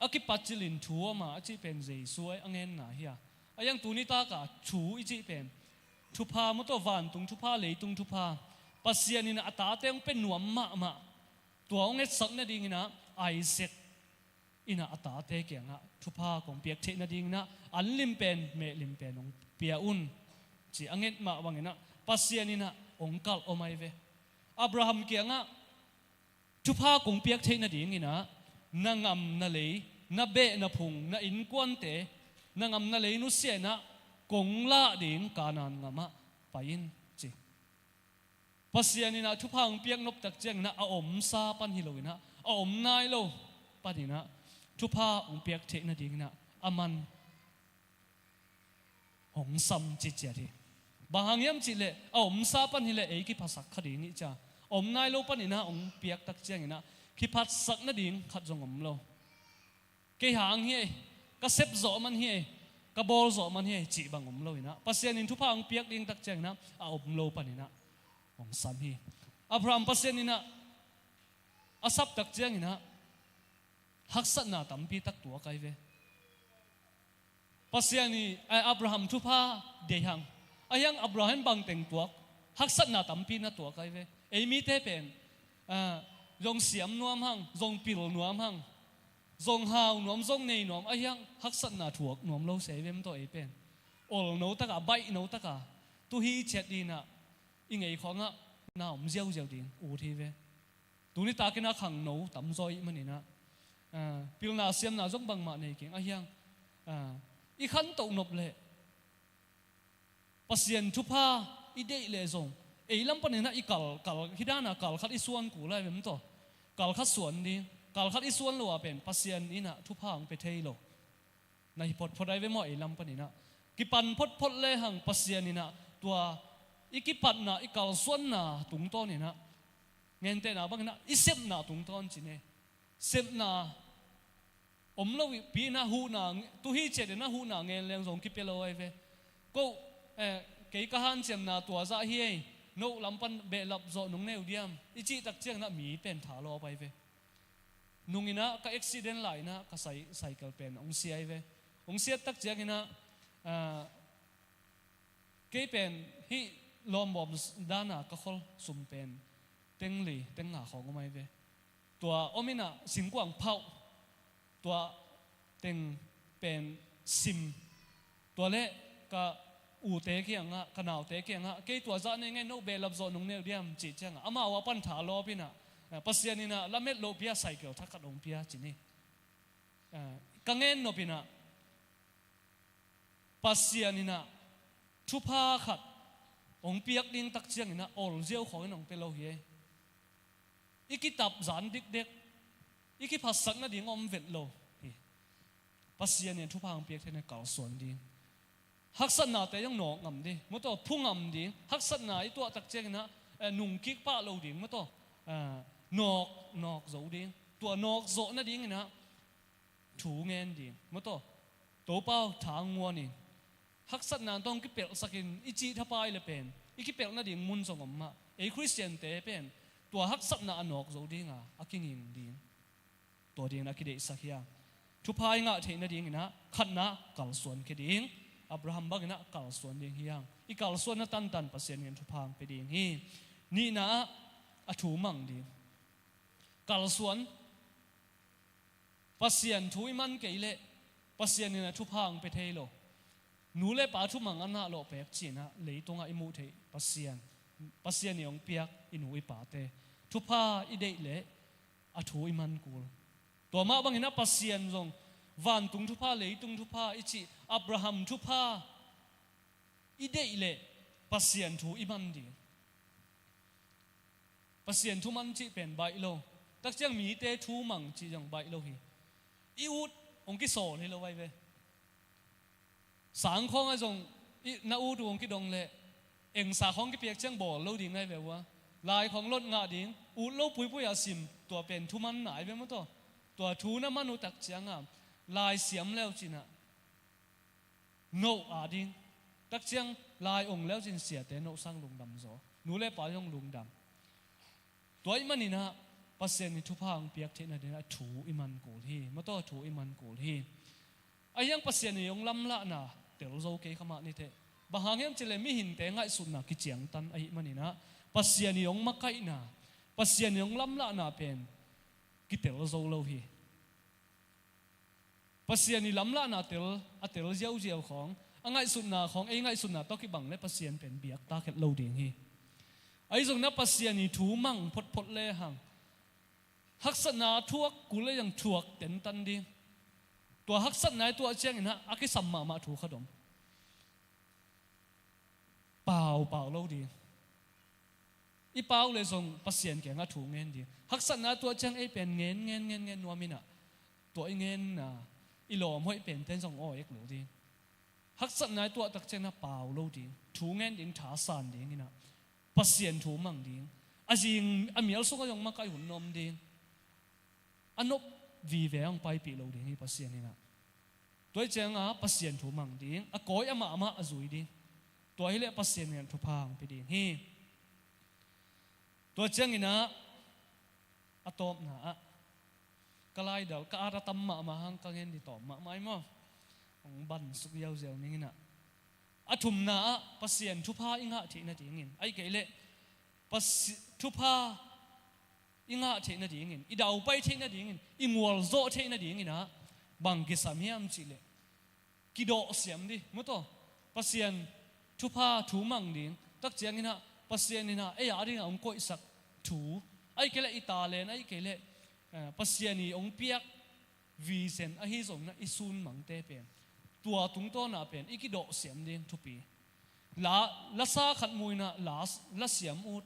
A kipat cilin thu ama a cih pen Jesu a ngenna hi a. A hiang tuni taka thu i cih pen thupha, mawtaw vantung thupha, leitung thupha, Pasian inah a tate hong pe nuam mahmah, tua hong etsak nadinginah Isaac inah a tate kiangah thupha kong piak theih nadinginah an lim pen, meh lim pen hong pia un ci a nget mah banginah Pasian inah hong kalh om ahi ve. Abraham kiangah thupha kong piak theih nadinginah na ngam na lei, na beh na phung, na innkuante, na ngam na lei nusia inah kong lah ding Kanaan ngamah pai in ci. Pasian inah thupha hong piak noptak cianginah a omsa pan hi loinah a om nai lo paninah thupha hong piak theih nadinginah a man hong sam ciciat hi. Bang hang hiam cihleh a omsa pan hileh ei kiphatsak kha ding hi cia. A om nai lo paninah hong piaktak cianginah kiphatsak nading khat zong om lo. Kei hang hi ei, ka sep zawh man hi ei, ka bawl zawh man hi ei cih bang om loinah Pasian in thupha hong piak dingtak cianginah a om lo paninah hong sam hi. Abraham Pasian inah a saptak cianginah haksatna tampi tak tuak ahi ve. Pasian i, ai, Abraham thupha deih hang. A hiang Abraham bangteng tuak, haksatna tampi na tuak ahi ve. Ei mite pen, ah, zong siam nuam hang, zong pil nuam hang, zong hau nuam, zong nei nuam, a hiang haksatna thuak nuam lo se vem tawh ei pen. Olno taka, baihno taka, tu hi ciat dinah i ngei khawngah na om ziauziau ding ut hi ve. Tuni takinah khangno tamzaw ih maninah, ah, pilna siamna zong bangmah nei keng a hiang, ah, i khantoh nop leh Pasian thupha i deih leh zong ei lam paninah i kal, kal, hi dana kal khat i suan kul lai vem tawh. Kal khat suan ding, kal khat i suan lo ah pen Pasian inah thupha hong pe thei lo. Na hi photphot ai ve maw ei lam paninah. Kipan photphot lehang Pasian inah tua i kipatna, i kalsuanna tungtawninah, ngentehna banginah i sepna tungtawn cine. Sepna om lo pi inah huhna, tu hi ciat inah huhna ngen leng zong kipia lo ai ve. Ko, eh, kei ka hanciamna tua zah hi ei, no lampan behlap zawh nung neu diam i cihtak cianginah mi pen tha lawp ai ve. Nunginah ka accident lai inah ka sai-, cycle pen hong sia hi ve. Hong siattak cianginah, ah, kei pen hih lawmbawm dana ka khol sum pen teng li, teng nga khawng om ahi ve. Tua om inah singkuang phauh, tua teng pen sim. Tua leh ka ute kiangah, ka naute kiangah, kei tua zah nei ngei, no behlap zawh nung neu diam cih ciangah amau a pan tha lawp inah, ah, Pasian inah lamet loh pia cycle thak khat hong pia cini. Ah, ka ngen nop inah Pasian inah thupha khat hong piak dingtak cianginah ol ziau khawngin hong pe lo hi ei. I kitap zan dikdek, i kiphatsak nading om vet lo hi. Pasian in thupha hong piak theihna kalsuan ding. Haksatnate zong nawk ngam ding, maw taw, phu ngam ding. Haksatna i tuah tak ciangin ah, eh, nungkik pah lo ding, maw taw, eh, nawk, nawk zo ding. Tua nawk zawh nadingin ah thu ngen ding, maw taw. Topa aw, tha nguan in, haksatna tawh hong kipelhsak in, i cih thapai le pen i kipelh nading mun zong om mah. Ei Khristiante pen tua haksatna a nawk zo dinga a kinging ding, tua dingin a kideihsak hi hang. Thupha i ngah theih nadingin ah khatna, kalsuan khia ding. Abraham bangin ah kalsuan ding hi hang. I kalsuanna tantan Pasian in thupha hong pia ding hi. Nihna ah, a thu mang ding. Kalsuan, Pasian thu i man kei leh Pasian in ah thupha hong pia thei lo. Nu le pa thumang a ngah lawh pek cih in ah leitungah i muh theih Pasian, Pasian in hong piak i nu i pate thupha i deih leh a thu i man kul. Tua mah bangin ah Pasian zong vantung thupha, leitung thupha i cih Abraham thupha i deih leh Pasian thu i man ding. Pasian thu man cih pen baih lo. Tak ciang mite thu mang cih zong baih lo hi. I ut hong kisawl hi lo ai ve. Sang khawng ah zong i, na ut uh hong kidong leh engsa khawng kipiak ciang bawl lo ding ai ve uh a. Lai khawng lot ngah ding, ut lo puipui a sim, tua pen thu man nai ve maw taw. Tua thu na man uh tak ciangah lai siam leu cin ah noh a ding. Tak ciang lai ong leu cin siate noh sang lungdam zaw. Nu le pa zong lungdam. Tua ahih manin ah Pasian in thupha hong piak theihna dingin ah thu i man kul hi. Maw taw, thu i man kul hi. Ahi hang Pasian in hong lamlahna tel zo kei kha mah ni teh. Bang hang hiam cih leh mihingte ngaihsutna kiciangtan ahih manin ah Pasian in hong makaihna, Pasian in hong lamlahna pen kitel zo lo hi. Pasian i lamlahna tel, a tel ziauziau khawng, a ngaihsutna khawng ei ngaihsutna tawh kibang leh Pasian pen biak tak het lo ding hi. Ahi zongin ah Pasian i thu mang photphot lehang, haksatna thuak kul leh zong thuak tentan ding. Tua haksatna i tuah ciangin ah a kisam mahmah thu khat om. Pau, pau lo ding. I pau leh zong Pasian kiangah thu ngen ding. Haksatna tuah ciang ei pen ngen, ngen, ngen, ngen nuam in ah, tua i ngenna i lawm hoih pente zong aw ek lo ding. Haksatna i tuah tak ciangin ah pau lo ding. Thu ngen ding, thasan dingin ah Pasian thu mang ding. A zing a mial sungah zong makaih hun om ding. A nop vive hong paipih lo ding hi Pasian in ah. Tua hi ciangah Pasian thu mang ding, a kawi a mahmah a zui ding. Tua hi leh Pasian in thupha hong pia ding hi. Tua ciangin ah a tawpna ah, ka laidal, ka at a tam mahmah hang ka ngen ding tawm mahmah hi maw. Hong bansuk ziauziau ning in ah. A thumna ah Pasian thupha i ngah theih nadingin, ahih kei leh Pasi-, thupha i ngah theih nadingin, i daupai theih nadingin, i ngualzawh theih nadingin ah bang kisam hiam cih leh kidawhsiam ding, maw taw. Pasian thupha thu mang ding, tak ciangin ah Pasian in ah ei a dingah hong koihsak thu, ahih kei leh i talent, ahih kei leh, eh, Pasian i hong piak vision ahi zongin ah i sunmangte pen, tua tungtawn ah pen i kidawhsiam ding thupi. La, lasa khat mu in ah la, la siam ut,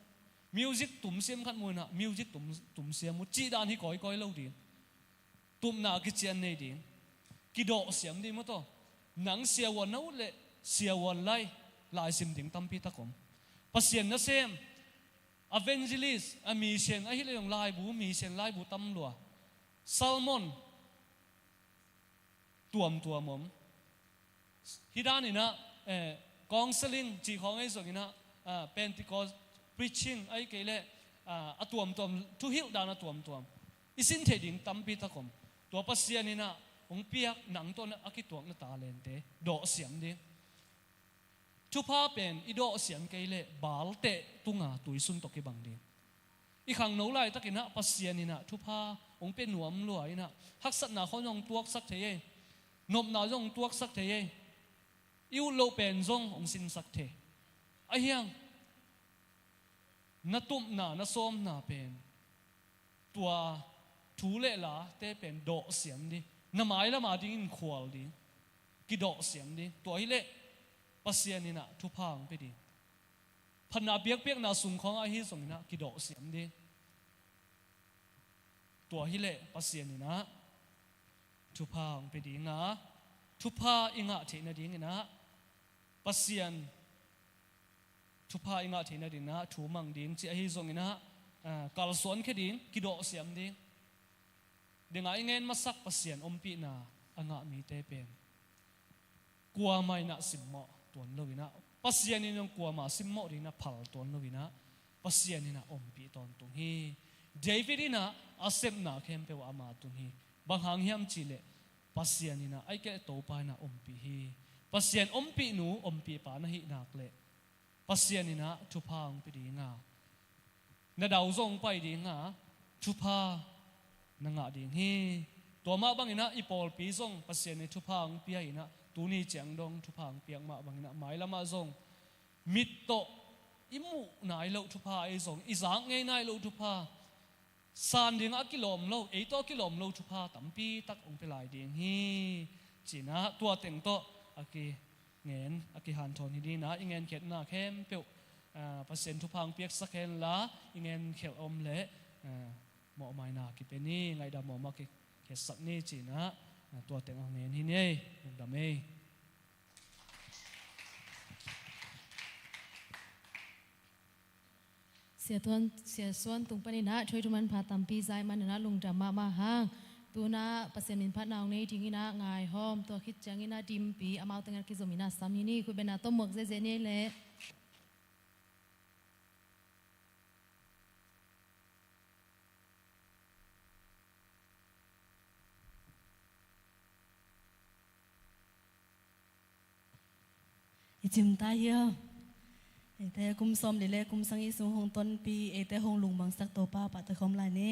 music tumsiam khat mu in ah music tum, tumsiam ut, cih dan hi kawikawi lo ding. Tupna kician nei ding. Kidawhsiam ding, maw taw. Nang siavuan na ut leh siavuan lai, laisim ding tampi tak om. Pasian nasem, evangelist, a mission, ahih leh zong laibu, mission laibu tam lua. Sermon tuamtuam om. Hih dan in ah, eh, counseling cih khawng ahi zongin ah, ah, Pentecost preaching ahih kei leh, ah, a tuamtuam, thuhilh dan a tuamtuam i sin theih ding tampi tak om. Tua Pasian in ah hong piak nang tawh a kituakna talente dawhsiam ding. Thupha pen i dawhsiam kei leh Baal teh tunga tuisun tawh kibang ding. I khangno laitakin ah Pasian in ah thupha hong pia nuam lua in ah, haksatna khawng hong tuaksak thei ei, nopna zong hong tuaksak thei ei, i ut loh pen zong hong sinsak thei. Ahi hang na tupna, na sawmna pen tua thu le late pen dawhsiam ding, na mailam a dingin khual ding, kidawhsiam ding. Tua hi leh Pasian in ah thupha hong pia ding. Phatna biakpiakna sung khawng ahi zongin ah kidawhsiam ding. Tua hi leh Pasian in ah thupha hong pia ding a, thupha i ngah theih nadingin ah Pasian thupha i ngah theih nadingin ah thu mang ding cih ahi zongin ah, ah, kalsuan khia ding, kidawhsiam ding. Dingah i ngen masak Pasian ompihna a ngah mite pen kuamah in ah simmawh tuan lo in ah, Pasian in zong kuamah simmawh dingin ah phal tuan lo in ah, Pasian in ah ompih tawntung hi. David in ah a sepna khempeuh ah ama tung hi. Bang hang hiam cihleh Pasian in ah, ahih kei leh Topa in ah ompih hi. Pasian ompihnu ompihpa na hih nak leh Pasian in ah thupha hong pia ding a, na dau zong pai ding a, thupha na ngah ding hi. Tua mah bangin ah i pawlpi zong Pasian in thupha hong pia in ah, tuni ciang dong thupha hong piak mah bangin ah mailam ah zong mit tawh i muh nai loh thupha, ei zong i zak ngei nai loh thupha, san dingah a kilawm lo, ei tawh a kilawm lo thupha tampi tak hong pia lai ding hi. Ci-in ah tua teng tawh a kingen, a kihanthawn hi dingin ah, i ngenkhiatna khempeuh, ah, Pasian thupha hong piaksak hen la, i ngenkhiat om leh, ah, mawhmaina kipia ni, ngaihdam mawhmawh kikhiatsak ni ci-in ah, ah, tua teng a ngen hi ni ei. Lungdam ei. Sia Tuan, Sia Suan tung panin ah thu hoih thu manpha tampi za i hih manin ah lungdam mahmah hang. Tu-in ah Pasian min phatna hong nei dingin ah ngaihawm, tua khit ciangin ah dimpi amau tengah kizom in ah sam hi ni. Khut bengna tawh muak ziahziah ni ei leh. I cimta hiam? Eite kum sawmli le kum sagih sung hong tonpih, eite hong lungmangsak Topa pahtawi khawm lai ni.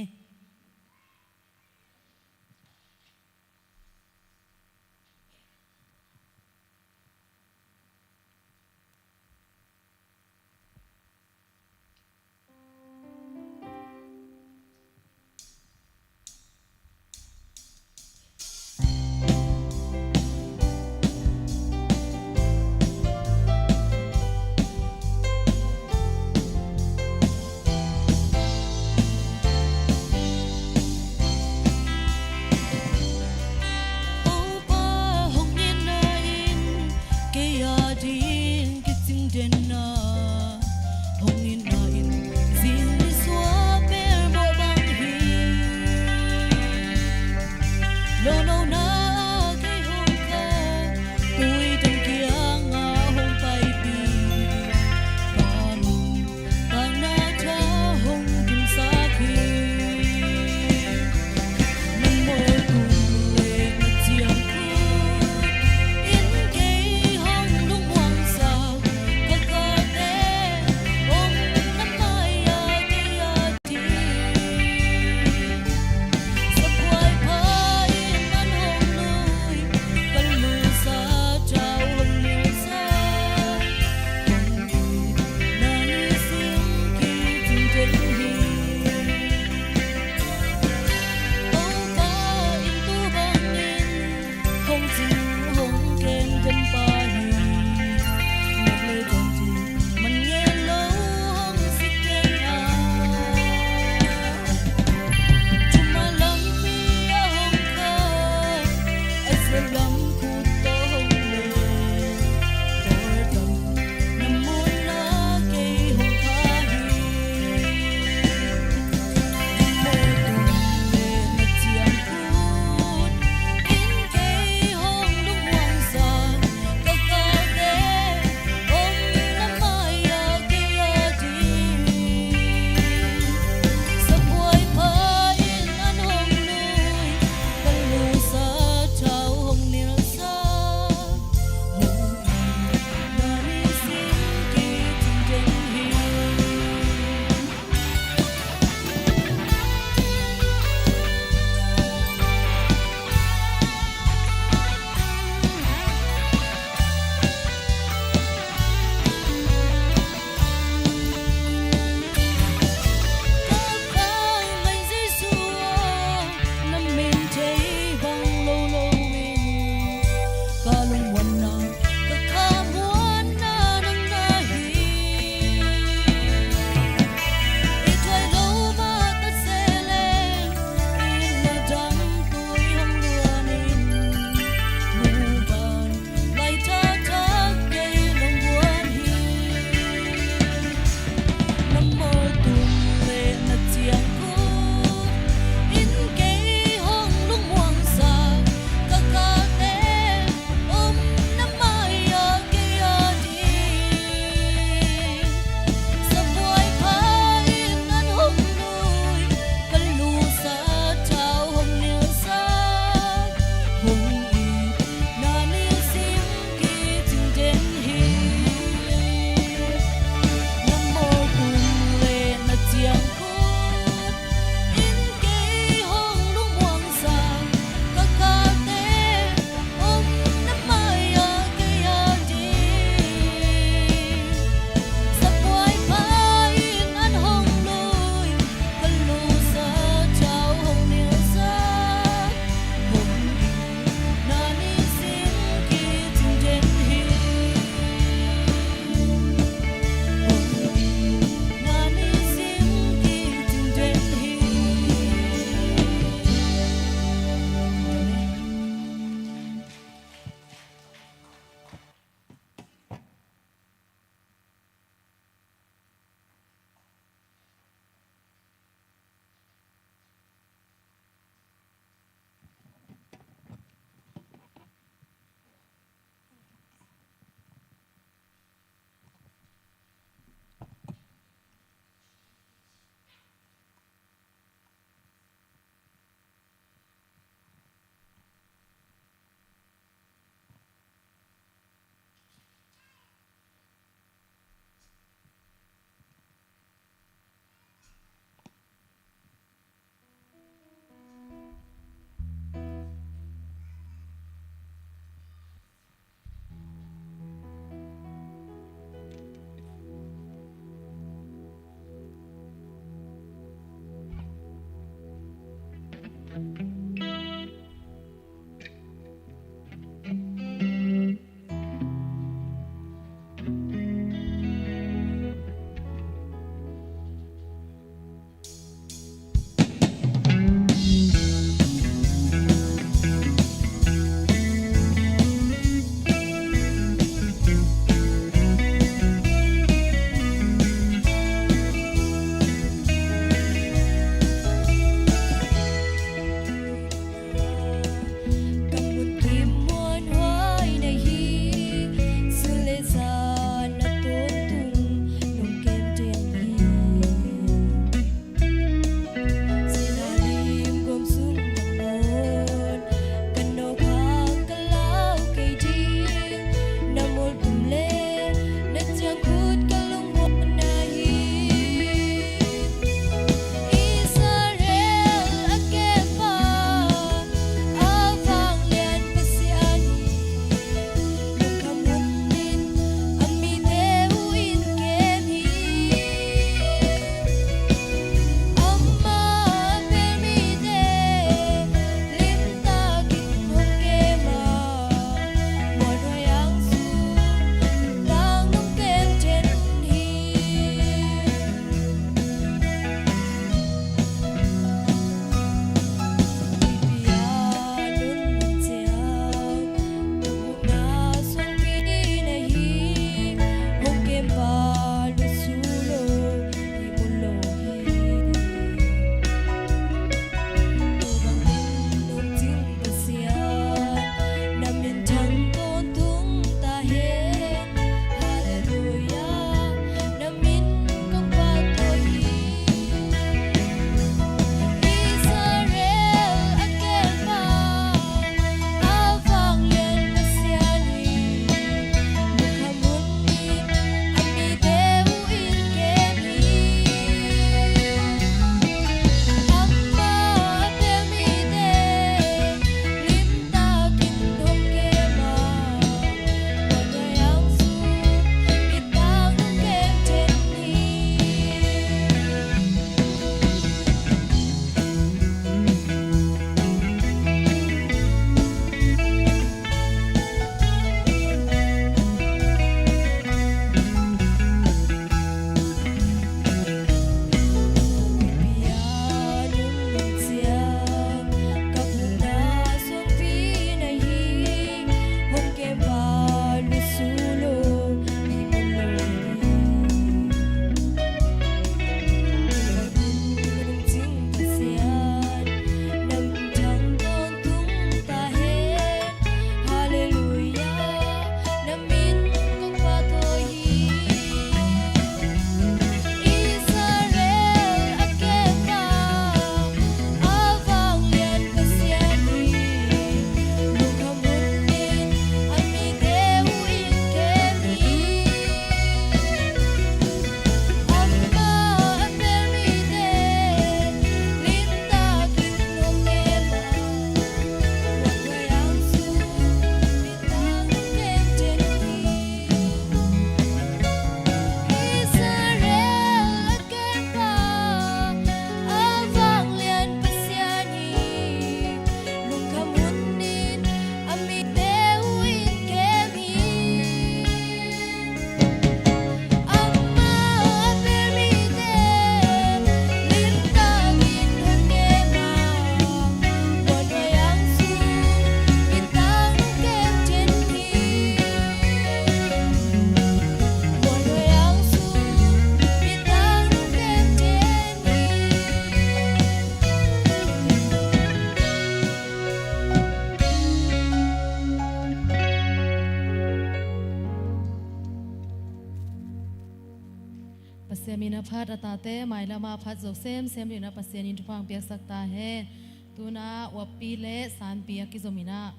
Semin a phat, a tate mailama phat zo semsem dingin ah Pasian in thupha piaksak ta hen. Tuna uappi le sanpi a kizom in ah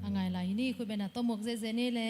a ngai lai hi ni. Khut beng a tawmuk zehzeh ni le.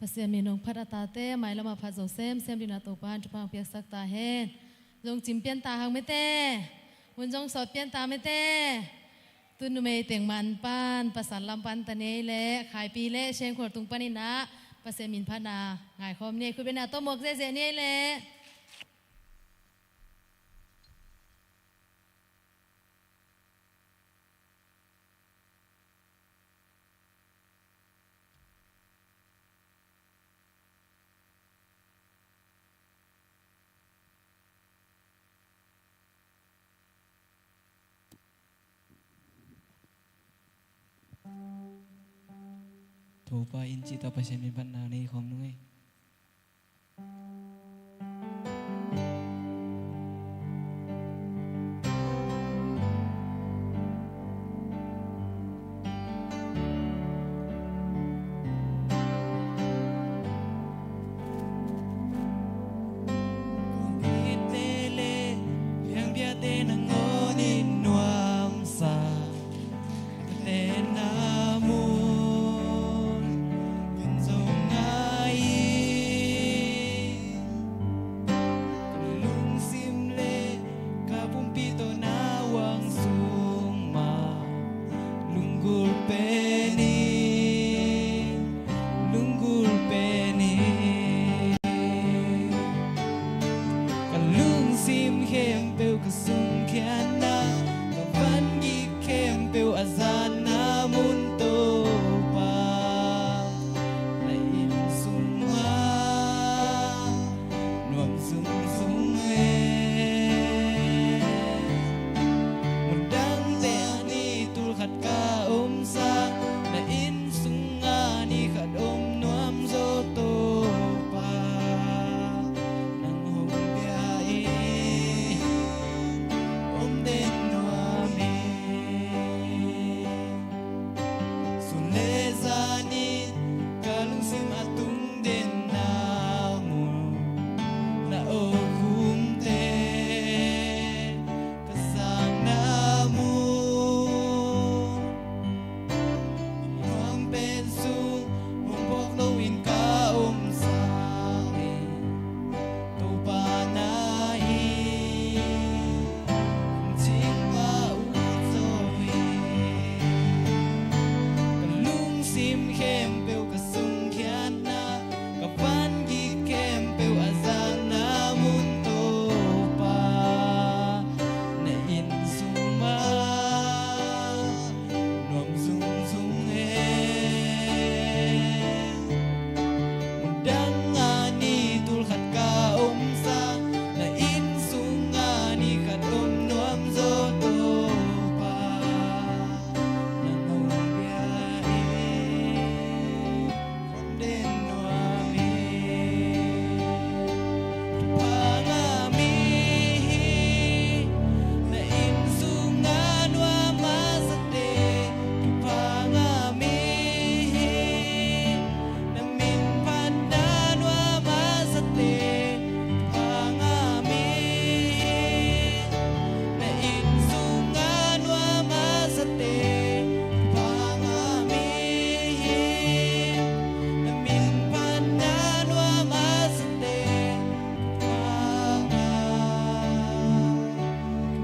Pasian min hong phat a tate, mailam a phat zo semsem dingin a Topa in thupha hong piaksak ta hen. Zong cim pian ta hang mete. Hun zong sawt pian ta mete. Tu numei teng man pan, pasal lam pan ta nei le, Khaipi le Sengkhol tung panin ah Pasian min phatna ngaikhawm ni ei, khut beng a tawh muak zehzeh ni ei le. Topa in cih tawh Pasian min phatna nei khawm nung ei. Kong biate le biangbiate nangawn in nuamsa ka tenna mun kan zong ngai in, ka lungsim le ka pumpi tawh na huang sung mah lunggulh pen in, lunggulh pen in. Ka lungsim khempeuh, ka sungkhiatna, ka vangik khempeuh a zatna mun Topa, na inn sungah nuam zungzung e. Mun dangte ah ni tul khat ka omsa, na inn sungah ni khat om nuam zaw Topa, nang hong bia in om den nuam e. Sun le zan in ka lungsim a tungden na mu, na awkhumte ka sang na mu. Nuam pen sung hong phawk loin ka omsa hi. Topa na hi, hong cing pah uh zaw hi. Ka lungsim khempeuh, ka sungkhiatna, ka vangik khempeuh a zatna mun Topa, na inn sung mah nuam zungzung e. Mun dang ah ni tul khat ka omsa, na inn sungah ni khat om nuam zaw Topa, nang hong bia in om den nuam e. Thupha ngah mihing, na inn sungah nuam a zate. Thupha ngah mihing, na min phatna nuam a zate. Thupha ngah mihing, na inn sungah nuam a zate. Thupha ngah mihing, na min phatna nuam a zate. Thupha ngah,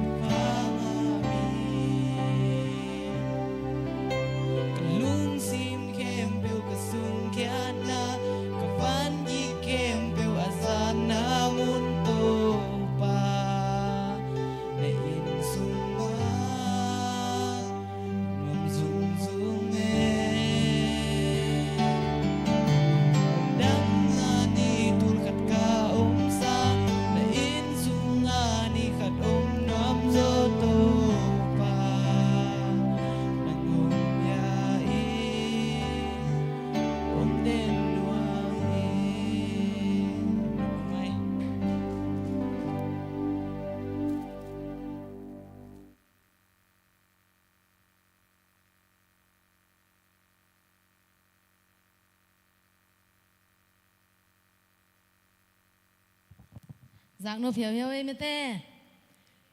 thupha ngah mihing. Ka lungsim khempeuh, ka sungkhiatna, ka vangik khempeuh a zatna mun Topa, na inn sung mah nuam zungzung e. Dang ah ni tul khat ka omsa, na inn sungah ni khat om nuam zaw Topa, nang hong bia in om den nuam e. Zaknop hiauhiau ei mete.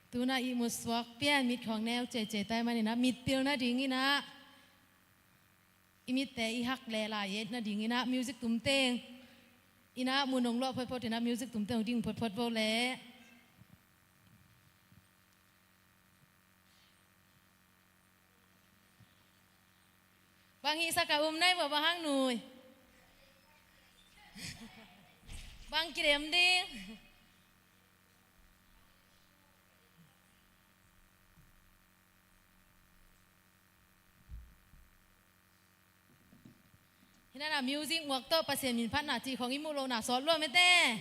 Tu-in ah ihmut suak pian, mit khawng neu cece tai manin ah mitpil nadingin ah i mitte i hak le lai et nadingin ah music tumteng in ah mun hong luah photphot in ah music tumteng hong ding photphot vo le. Bang hihsak a um nai vo, bang hang nui? Bang kidem ding? Hinana music muak tawh Pasian min phatna cih khong i muh lohna sawt lua mete.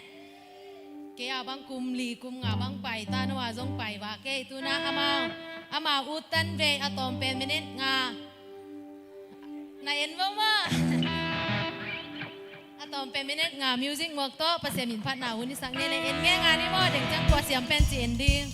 Kei a bang kum li kum nga bang pai ta, no a zong pai va kei tuna ama, ama ut tan ve a tawm pen minute nga. Na en vo maw. A tawm pen minute nga music muak tawh Pasian min phatna hun i sak ni le en nge nga ni maw, deng ciang kua siam pen ci en ding.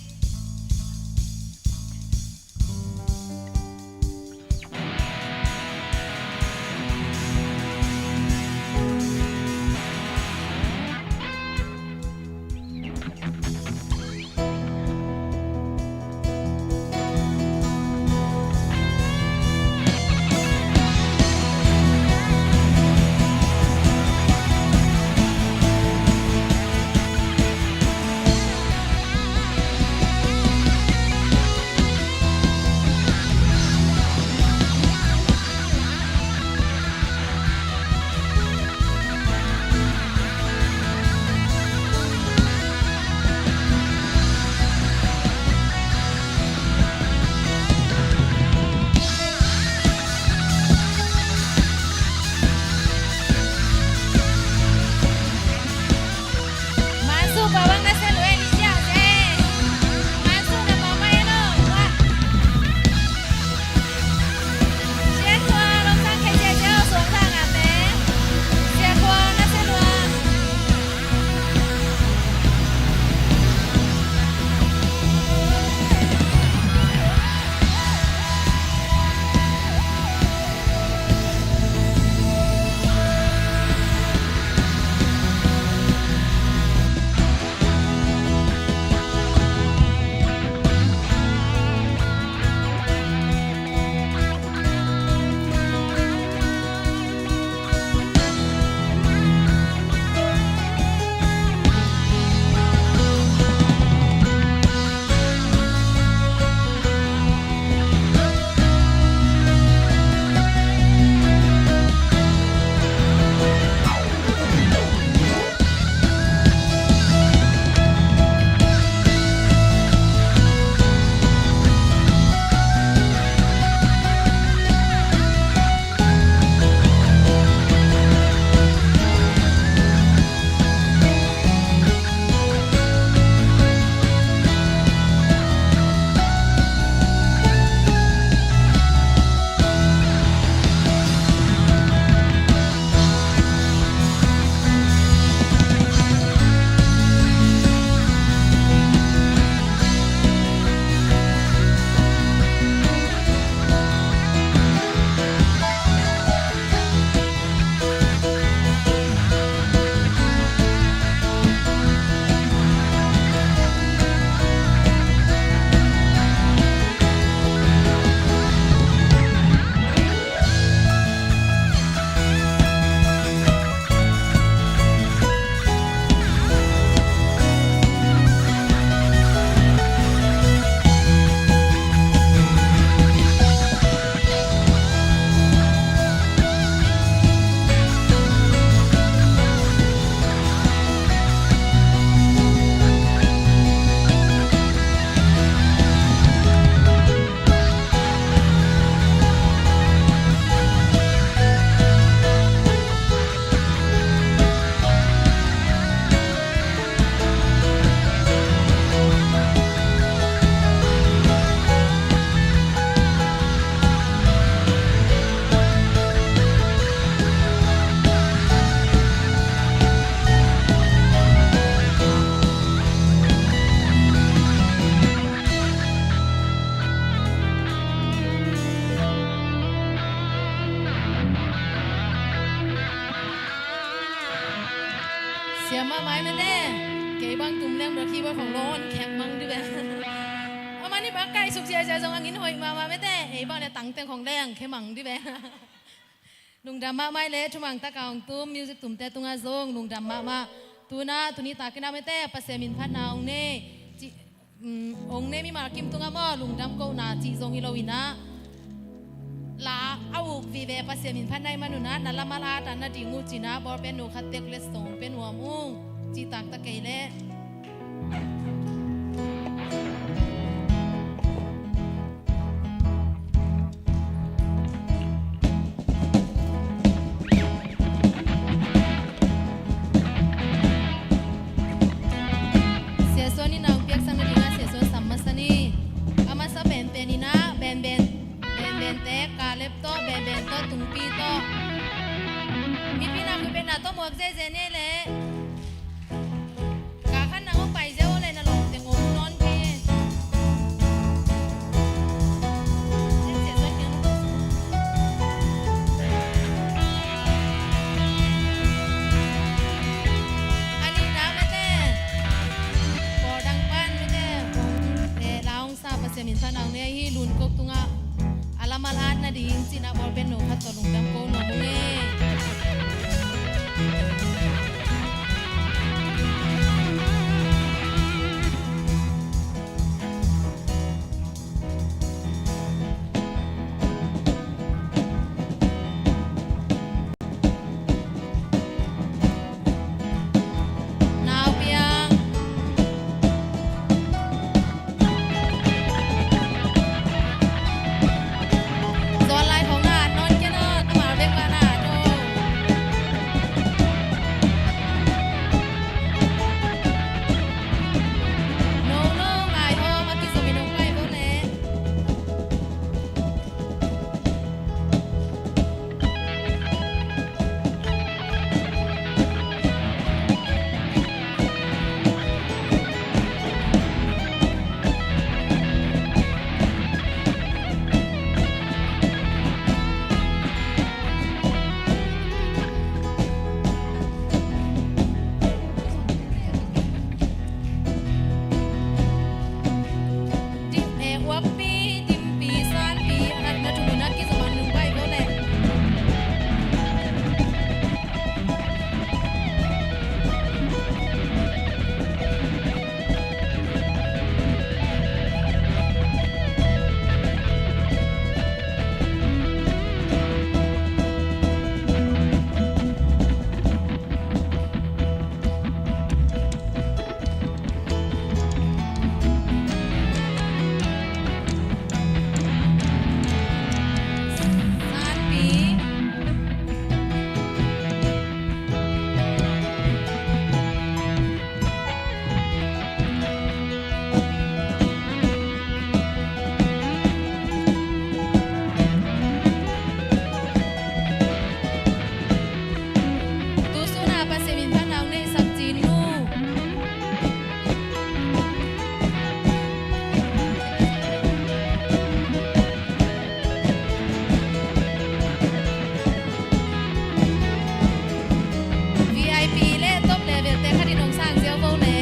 Siam mahmah ei mete. Kei bang tum leng bro keyboard khong lon khek mang di ve. Amah ni bang kai suk sia sia zong a ngin hoih mahmah mete. Ei bang le tangteng khong leng khe mang di ve. Lungdam mahmah le thumang taka hong tum music tumte tungah zong lungdam mahmah. Tuna tuni takin a mete Pasian min phatna hong ne ci, um, hong ne mimal kim tungah maw lungdam kohna cih zong hi lo inah, la a uk vive Pasian min phatna i manunah na lamal a tan na ding uh cinah bawlpen nu khat tek letsong hong pe nuam ung cih taktak kei leh. Siasuan in a hong piaksak nadingah Siasuan sam masa ni. A masa benben inah benben, benbente Kaleb tawh benben tawh tungpi tawh mipi na khuipetna tawh muak zeizei ni leh. Ka khan nang hong pai ziau le na lawm teng om nawn kei e. A nihna mete, kawldang pan mete, kong te la hong sa Pasian min phatna hong ne hi. Lunkok tungah a lamal at nading cinah bawlpen nu khat tawh lungdam ko nuam ung e. Nau piang. Zawn lai khong na at nawn kei nawn, a mal bek mah na at o. No, no, ngai hawm a kizom in hong pai ko leh. Dim, eh, uappi, dimpi, sanpi, a natna thu mun a kizom a nung pai ko leh. Tu sun a Pasian min phatna hong neihsak cin nu. V I P le top level te khat in hong sang ziau vo le.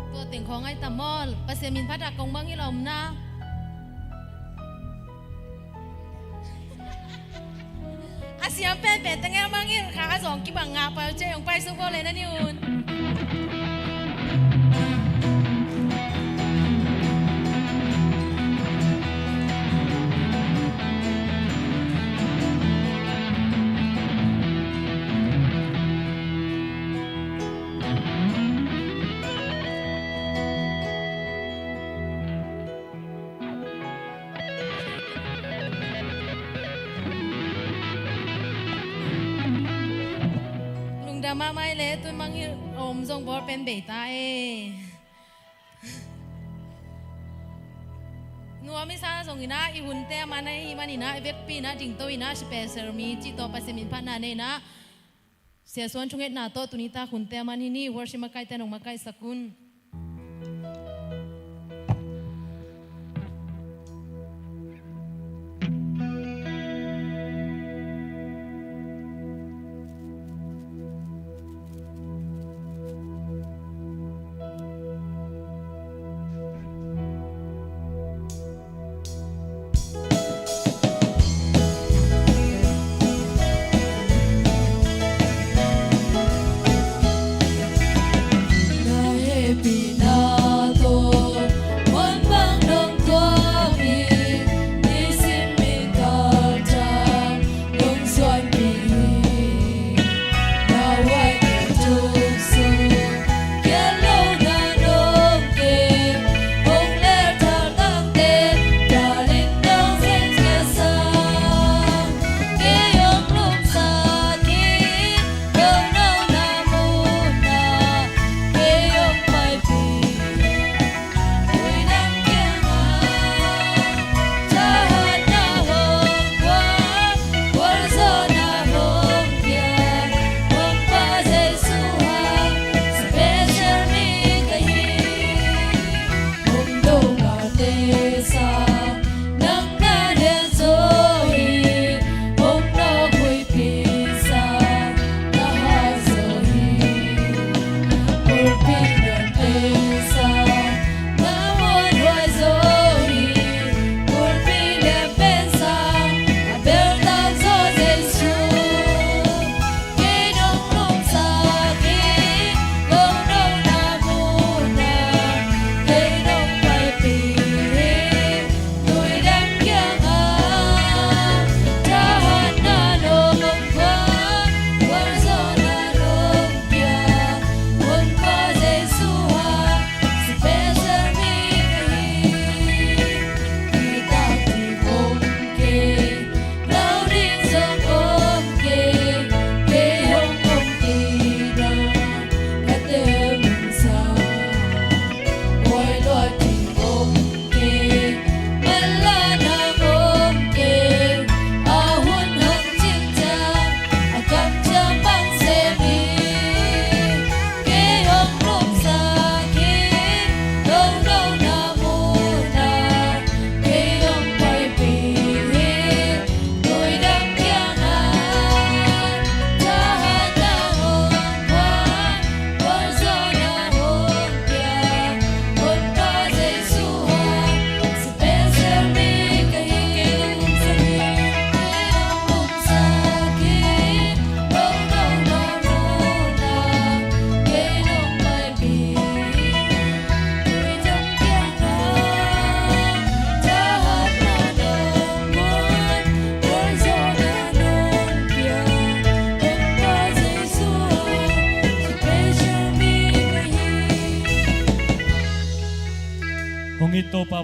Tua teng khawng ai tam maw, Pasian min phat a kong mangngilh a om na. A siam penpen teng e, a mangngilh kha a zawng kibang ngah pai uh cei, hong paisuk vo le na ni un. Lungdam mahmah i le, tun mangngilh a om zong bawl pen bei ta e. Nuam i sa zong inah, i hunte a man ahi man inah, i vekpi inah, dingto inah, special mi cih tawh Pasian min phatna nei inah. Siasuan thungetna tawh tuni tak hunte a man hi ni, worship makaite nong makaihsak un.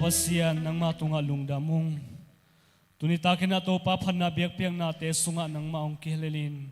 Pasian, nangmah tungah lungdam ung. Tuni takin ah Topa, phatna biakpiaknate sungah nangmah hong kihel in,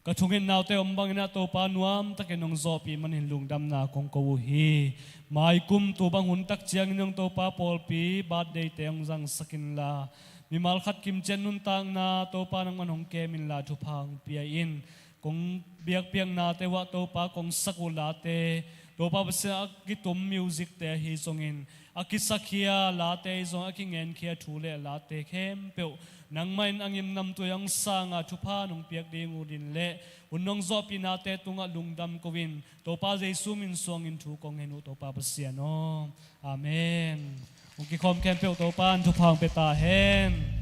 ka thungetnaute om bangin ah Topa, nuamtakin hong zawhpih manin lungdamna kong ko uh hi. Maikum tu bang hun tak ciangin hong Topa, pawlpi birthday-te hong zangsak inla, mimal khat kimciat nuntakna Topa, nangman hong kem inla, thupha hong pia in. Kong biakpiaknate uh ah Topa, kong sak uh late, Topa Pasian, a kitum music-te ahi zongin, a kisakkhia late ahi zong, a kingenkhia thu le late khempeuh nangmah in a ngimnamtui hong sanga thupha nong piak ding uh din le hun nong zawhpihnate tungah lungdam ko in, Topa Jesu min suangin thu kong ngen uh, Topa Pasian aw. Amen. Hong kikhawm khempeuh Topa in thupha hong pia ta hen.